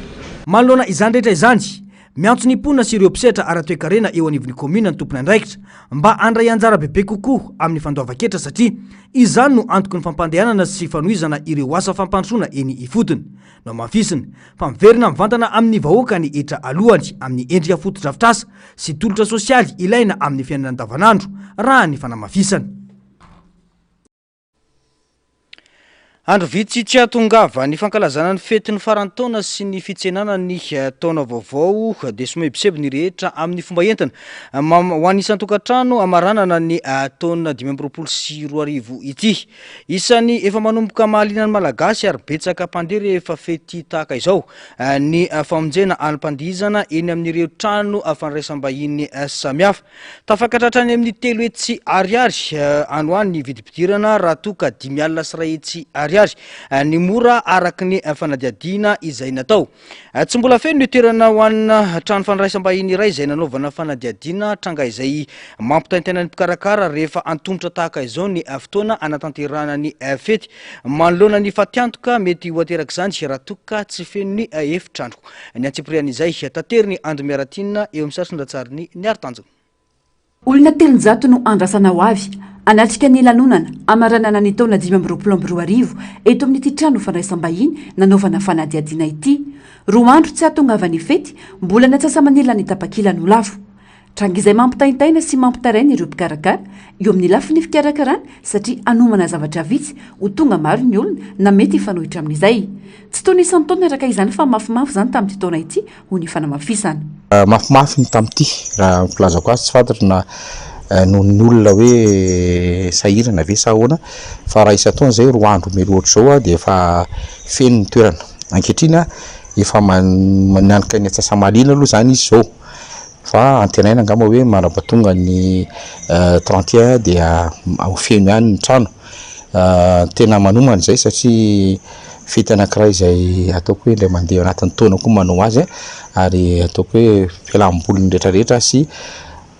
Manoloana izany rehetra izany, Miantso ny mponina sy ireo mpisehatra ara-toekarena eo anivon'ny kaominina ny tompon'andraikitra mba handray anjara bebe kokoa amin'ny fandoavan-ketra satria izany no antoky ny fampandehanana sy fanohizana ireo asa fampandrosoana eny ifotony. Nohamafisiny fa miverina mivantana amin'ny vahoaka ny hetra alohany amin'ny endrika fotodrafitrasa sy tolotra sosialy ilaina amin'ny fiainana andavanandro, raha ny fanamafisana. Andro vitsy tsy hahatongavan'ny fankalazana ny fetin'ny faran'ny taona sy ny fitsenana ny taona vaovao dia somebiseby ny rehetra amin'ny fomba entina ho an'ny isan-tokantrano hamaranana ny taona 2025 ity. Isan'ny efa manomboka mahaliana ny Malagasy ary betsaka mpandeha rehefa fety tahaka izao ny famonjena alim-pandihizana eny amin'ireo trano fandraisam-bahiny samihafa. Tafakatra hatrany amin'ny 300 ariary any ho any ny vidim-pidirana raha toa ka 1 500 ariary. ariary ny mora araka ny fanadihadiana izay natao. Tsy mbola feno ny toerana ho an'ny trano fandraisam-bahiny iray izay nanaovana fanadihadiana, tranga izay mampitaintaina ny mpikarakara rehefa antomotra tahaka izao ny fotoana hanatanterahana ny fety. Manoloana ny fatiantoka mety ho aterak'izany raha toa ka tsy feno ny efitrano. Ny antsipirian'izay, taterin'i Ando Miaratiana eo amin'ny sary sy Niary Tanjona. Olona 300 no andrasana ho avy hanatrika ny lanonana hamaranana ny taona 2025 eto amin'ity trano fandraisam-bahiny nanaovana fanadihadiana ity. Roa andro tsy hahatongavan'ny fety, mbola ny atsasa-manila ny tapakila no lafo. Tranga izay mampitaintaina sy mampitaraina ireo mpikarakara eo amin'ny lafiny fikarakarana satria hanomana zavatra vitsy ho tonga maro ny olona na mety hifanohitra amin'izay. Tsy toy ny isan-taona araka izany fa mafimafy izany tamin'ity taona ity hoy ny fanamafisana. Mafimafy ny tamin'ity raha ny filazako azy, tsy fantatro na noho ny olona hoe sahirana ve sa ahoana fa raha isan-taona izay roa andro mialoha ohatr'izao dia efa feno ny toerana. Ankehitriny efa mananika ny antsasa-malina aloha izany izy izao fa antenaina angamba hoe mandrapatonga ny 31 dia ho feno ihany ny trano. Tena manomana izay satria fety anankiray izay ataoko hoe indray mandeha ao anatin'ny taona koa manao azy ary ataoko hoe fialambolin'ny rehetra rehetra sy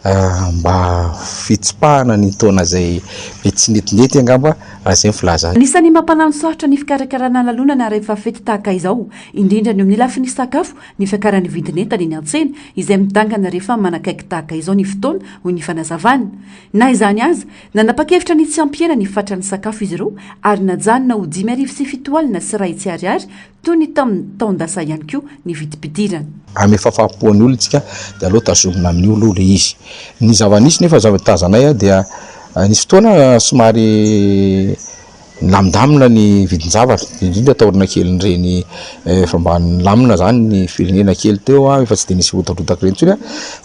mba fitsipahana ny taona izay mety tsy netinety angamba raha izay ny filaza azy. Anisan'ny mampanano sarotra ny fikarakarana lanonana rehefa fety tahaka izao, indrindra ny eo amin'ny lafiny sakafo, ny fiakaran'ny vidin'entana eny an-tsena izay midangana rehefa manakaiky tahaka izao ny fotoana, hoy ny fanazavana. Na izany aza, nanapa-kevitra ny tsy hampihena ny fatran'ny sakafo izy ireo ary najanona ho 1750 ariary toy ny tamin'ny taon-dasa ihany koa ny vidim-pidirana. Hanome fahafaham-po ny olona isika dia aleo tazomina amin'io aloha ilay izy. Ny zava-nisy nefa zavatra tazanay dia nisy fotoana somary Nilamindamina ny vidin-javatra, indrindra taoriana kelin'ireny efa mba nilamina izany ny firenena kely teo, efa tsy dia nisy rotadrotaka ireny intsony,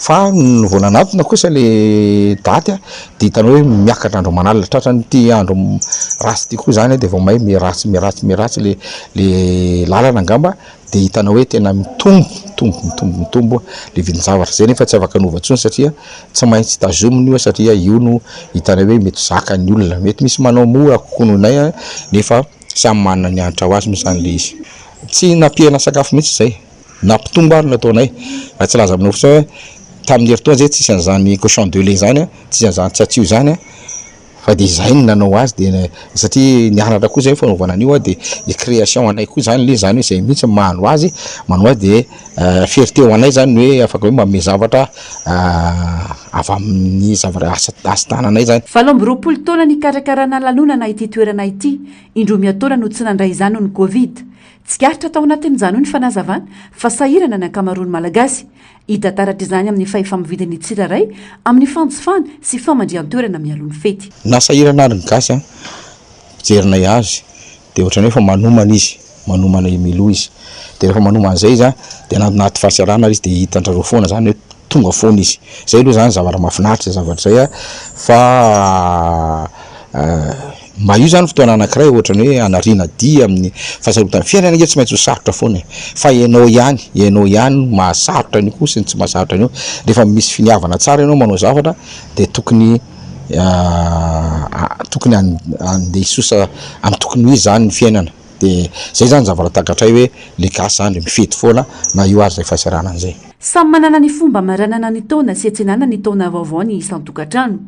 fa vao nanatona kosa ilay daty dia hitanao hoe miakatra andro aman'alina, tratran'ity andro ratsy ity koa izany dia vao may miharatsy miharatsy miharatsy ilay ilay lalana angamba. Dia hitanao hoe tena mitombo, mitombo, mitombo, mitombo ilay vidin-javatra. Izay nefa tsy afaka hanova intsony satria tsy maintsy tazomina io satria io no hitanay hoe mety zakan'ny olona. Mety misy manao mora kokoa noho nay nefa samy manana ny hanitra ho azy moa izany ilay izy. Tsy nampihena sakafo mihitsy izay. Nampitombo ary no nataonay. Raha tsy hilaza aminao fotsiny hoe tamin'ny herintaona izay tsisy an'izany cochon de lait izany, tsisy an'izany tsatsio izany. Fa dia izahay no nanao azy dia satria nianatra koa zay fanaovana an'io a dia le création anay koa zany le izy zany hoe zay mihitsy no mahandro azy, manao azy dia fierté ho anay zany ny hoe afaka hoe manome zavatra avy amin'ny zavatra asa asa tananay zany. 28 taona nikarakarana lanonana ity toerana ity, indroa miataona no tsy nandray izany noho ny Covid. Tsikaritra tao anatin'izany hoy ny fanazavana fa sahirana ny ankamaroan'ny Malagasy. Hita taratra izany amin'ny fahefa-mividin'ny tsirairay amin'ny fanjifana sy famandrihan-toerana mialoha ny fety. Na sahirana ary ny gasy an, fijerinay azy dia ohatran'ny hoe efa manomana izy, manomana i Milou izy. Dia rehefa manomana izay izy an, dia na anaty fahasahiranana ary izy dia hitan-dRareo foana izany hoe tonga foana izy. Izay aloha izany zavatra mahafinaritra izay zavatra izay an, fa Mba io zany fotoana anakiray ohatrany hoe hanariana dia amin'ny fahasarotan'ny fiainana ange tsy maintsy ho sarotra foana e! Fa ianao ihany, ianao ihany no mahasarotra an'io koa sy ny tsy mahasarotra an'io. Rehefa misy finiavana tsara ianao manao zavatra dia tokony tokony handeha hisosa amin'ny tokony ho izy zany ny fiainana. Dia zay zany zavatra takatray hoe le gasy zany mifety foana na io ary zay fahasahiranana zay. Samy manana ny fomba hamaranana ny taona sy hiatsenana ny taona vaovao ny isan-tokantrano.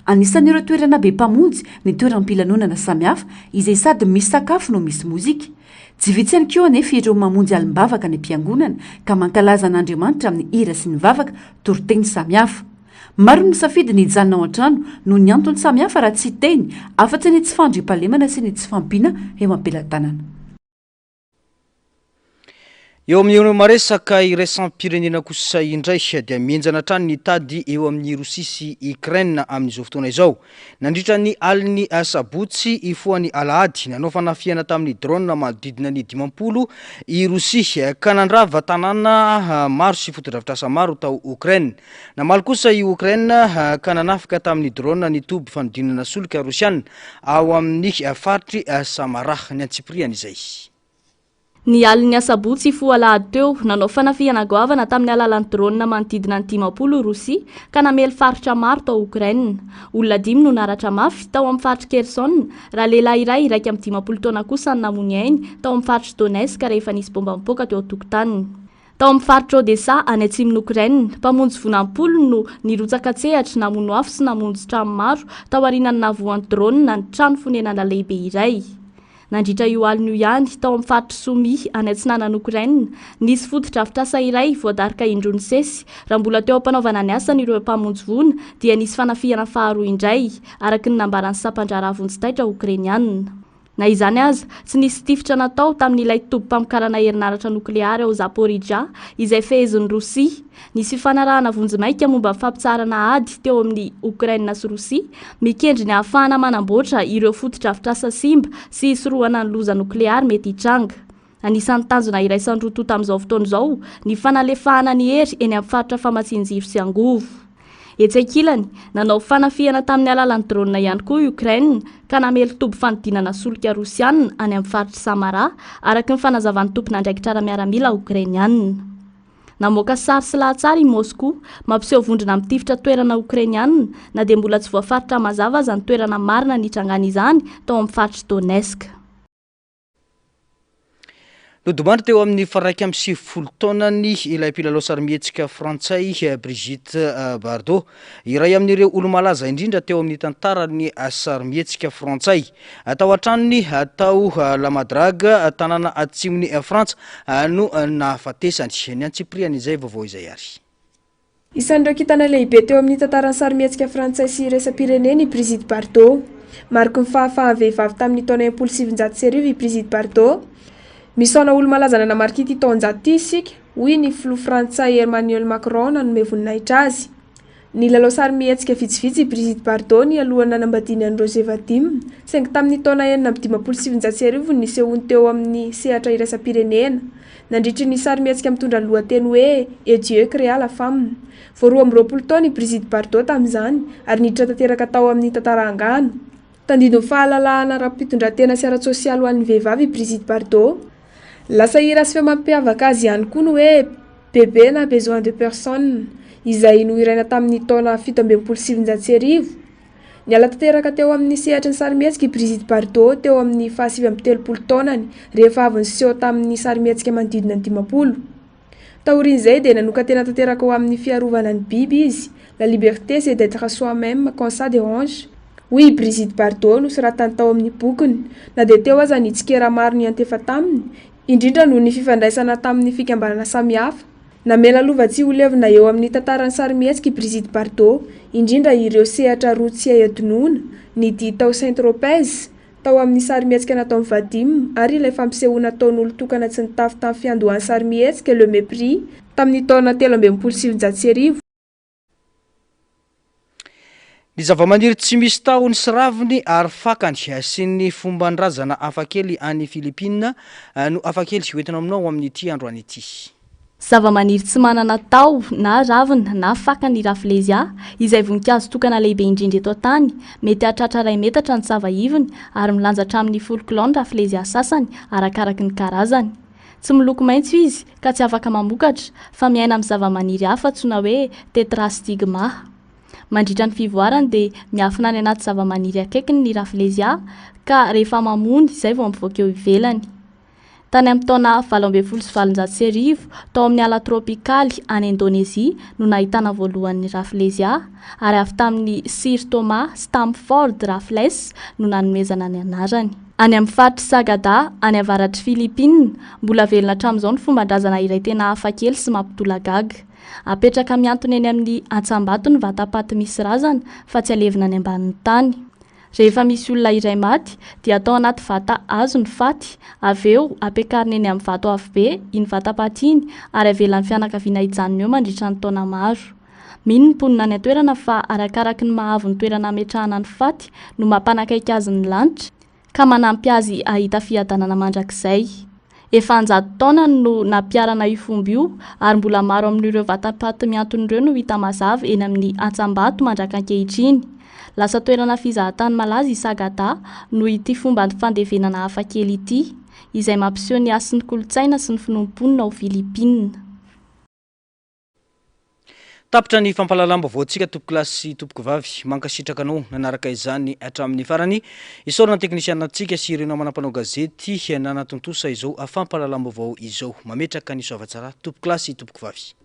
Anisan'ireo toerana be mpamonjy ny toeram-pilanonana samihafa izay sady misy sakafo no misy mozika. Tsy vitsy ihany koa anefa ireo mamonjy alim-bavaka any am-piangonana ka mankalaza an'Andriamanitra amin'ny hira sy ny vavaka, toriteny samihafa. Maro ny misafidy ny hijanona ao an-trano noho ny antony samihafa raha tsy hiteny afa-tsy ny tsy fandriampahalemana sy ny tsy fahampiana eo am-pelatanana. Eo amin'ny maresaka iraisam-pirenena kosa indray dia mihenjana hatrany ny tady eo amin'i Rosia sy Ukraine amin'izao fotoana izao. Nandritra ny alin'ny sabotsy hifoha ny alahady, nanao fanafihana tamin'ny drone manodidina ny 50 i Rosia ka nandrava tanàna maro sy fotodrafitrasa maro tao Ukraine. Namaly kosa i Ukraine ka nanafika tamin'ny drone ny toby fanodinana solika rosiana ao amin'ny faritr'i Samara. Ny antsipiriany izay. Ny alin'ny asabotsy hifoha alahady teo, nanao fanafihana goavana tamin'ny alalan'ny drone manodidina ny 50 i Rosia ka namely faritra maro tao Okraina. Olona dimy no naratra mafy tao amin'ny faritr'i Kherson, raha lehilahy iray 51 taona kosa no namoy ny ainy tao amin'ny faritr'i Donetsk rehefa nisy baomba nipoaka teo an-tokotaniny. Tao amin'ny faritr'i Odessa, any atsimon'i Okraina, mpamonjy voina am-polony no nirotsaka an-tsehatra namono afo sy namonjy trano maro taorian'ny nahavoan'ny drone ny trano fonenana lehibe iray. Nandritra io alina io ihany, tao amin'ny faritr'i Sumy, any atsinanan'i Okraina, nisy fotodrafitrasa iray voadaroka indroa nisesy. Raha mbola teo am-panaovana ny asany ireo mpamonjy voina, dia nisy fanafihana faharoa indray, araka ny nambaran'ny sampan-draharaha vonjitaitra Okrainiana. Na izany aza, tsy nisy tifitra natao tamin'ilay tobim-pamokarana herinaratra nokleary ao Zaporizhzhia, izay fehezin'i Rosia. Nisy fifanarahana vonjimaika momba ny fampitsaharana ady teo amin'i Okraina sy Rosia, mikendry ny hahafahana manamboatra ireo fotodrafitrasa simba sy hisorohana ny loza nokleary mety hitranga. Anisan'ny tanjona iraisan'ny roa tonta amin'izao fotoana izao ny fanalefahana ny hery eny amin'ny faritra famatsian-jiro sy angovo. Etsy ankilany, nanao fanafihana tamin'ny alalan'ny drone ihany koa i Okraina ka namely toby fanodinana solika rosiana any amin'ny faritr'i Samara, araka ny fanazavan'ny tompon'andraikitra ara-miaramila okrainiana. Namoaka sary sy lahatsary i Moskoa, mampiseho vondrona mitifitra toerana Okrainiana, na dia mbola tsy voafaritra mazava aza ny toerana marina nitrangan'izany tao amin'ny faritr'i Donetsk. Nodimandry teo amin'ny faha-91 taonany ilay mpilalao sarimihetsika frantsay Brigitte Bardot, iray amin'ireo olo-malaza indrindra teo amin'ny tantaran'ny sarimihetsika frantsay. Tao an-tranony tao La Madrague, tanàna atsimon'i Frantsa, no nahafatesany. Ny antsipirihan'izay vaovao izay ary. Isan'ireo kintana lehibe teo amin'ny tantaran'ny sarimihetsika frantsay sy iraisam-pirenena i Brigitte Bardot. Mariky ny fahafahan'ny vehivavy tamin'ny taona 1960 i Brigitte Bardot. Misaona olo-malaza nanamarika ity taonjato ity isika, hoy ny filoha frantsay Emmanuel Macron nanome voninahitra azy. Nilalao sarimihetsika vitsivitsy i Brigitte Bardot nialohan'ny nanambadiany an'i Roger Vadim, saingy tamin'ny taona 1956 no nisehoany teo amin'ny sehatra iraisam-pirenena, nandritry ny sarimihetsika mitondra ny lohateny hoe Et Dieu créa la femme. Vao 22 taona i Brigitte Bardot tamin'izany ary niditra tanteraka tao amin'ny tantara angano. Tandindon'ny fahalalahana ara-pitondran-tena sy ara-tsosialy ho an'ny vehivavy i Brigitte Bardot. Lasa hira sy feo mampiavaka azy ihany koa ny hoe Bébé n'a besoin de personne, izay nohiraina tamin'ny taona 1967. Niala tanteraka teo amin'ny sehatry ny sarimihetsika i Brigitte Bardot teo amin'ny faha-39 taonany, rehefa avy niseho tamin'ny sarimihetsika manodidina ny 50. Taorian'izay dia nanokan-tena tanteraka ho amin'ny fiarovana ny biby izy, La liberté c'est d'être soi-même quand ça dérange, hoy i Brigitte Bardot nosoratany tao amin'ny bokiny, na dia teo aza ny tsikera maro niantefa taminy, indrindra noho ny fifandraisana tamin'ny fikambanana samihafa. Namela lova tsy ho levona eo amin'ny tantaran'ny sarimihetsika i Brigitte Bardot, indrindra ireo sehatra roa tsy hay adinoina, ny dihy tao Saint-Tropez, tao amin'ny sarimihetsika nataon'i Vadim, ary ilay fampisehoana nataon'olon-tokana tsy nitafy tamin'ny fiandohan'ny sarimihetsika Le Mépris, tamin'ny taona 1963. Ny zavamaniry tsy misy tahony sy raviny ary fakany sy ny fomban-drazana hafakely any Filipina no hafakely hoentina aminao amin'ity androany ity. Zavamaniry tsy manana taho na ravina na fakany ny Rafflesia, izay voninkazo tokana lehibe indrindra eto an-tany, mety hahatratra iray metatra ny sava ivony ary milanja hatramin'ny folo kilao ny Rafflesia sasany arakaraky ny karazany. Tsy miloko maitso izy ka tsy afaka mamokatra fa miaina amin'ny zavamaniry hafa antsoina hoe Tetrastigma. Mandritra ny fivoarany dia miafina any anaty zavamaniry akaikiny ny Rafflesia ka rehefa mamony izay vao mivoaka eo ivelany. Tany amin'ny taona 1818, tao amin'ny ala tropikaly any Indonezia no nahitana voalohany ny Rafflesia, ary avy tamin'i Sir Thomas Stamford Raffles no nanomezana ny anarany. Any amin'ny faritr'i Sagada, any avaratr'i Filipina, mbola velona hatramin'izao ny fomban-drazana iray tena hafakely sy mampitolagaga. Apetraka mihantona eny amin'ny antsambato ny vata-paty misy razana fa tsy alevina any ambanin'ny tany. Rehefa misy olona iray maty dia atao anaty vata hazo ny faty, avy eo ampiakarina eny amin'ny vato avo be iny vata-paty iny ary avelan'ny fianakaviana hijanona eo mandritra ny taona maro. Mino ny mponina any an-toerana fa arakaraky ny maha avo ny toerana ametrahana ny faty no mampanakaiky azy ny lanitra, ka manampy azy hahita fiadanana mandrakizay. Efa an-jato taonany no nampiharana io fomba io ary mbola maro amin'ireo vatam-paty mihantona ireo no hita mazava eny amin'ny Antsambato mandrak'ankehitriny. Lasa toerana fizahantany malaza i Sagada noho ity fomba fandevenana hafakely ity. izay mampiseho ny hasin'ny kolontsaina sy ny finoan'ny mponina ao Filipina. Tapitra ny fampahalalam-baovaontsika tompokolahy sy tompokovavy. Mankasitraka anao nanaraka izany hatramin'ny farany. Isaorana ny teknisiana antsika sy ireo namana mpanao gazety nanatontosa izao fampahalalam-baovao izao. Mametraka ny soavatsara tompokolahy sy tompokovavy.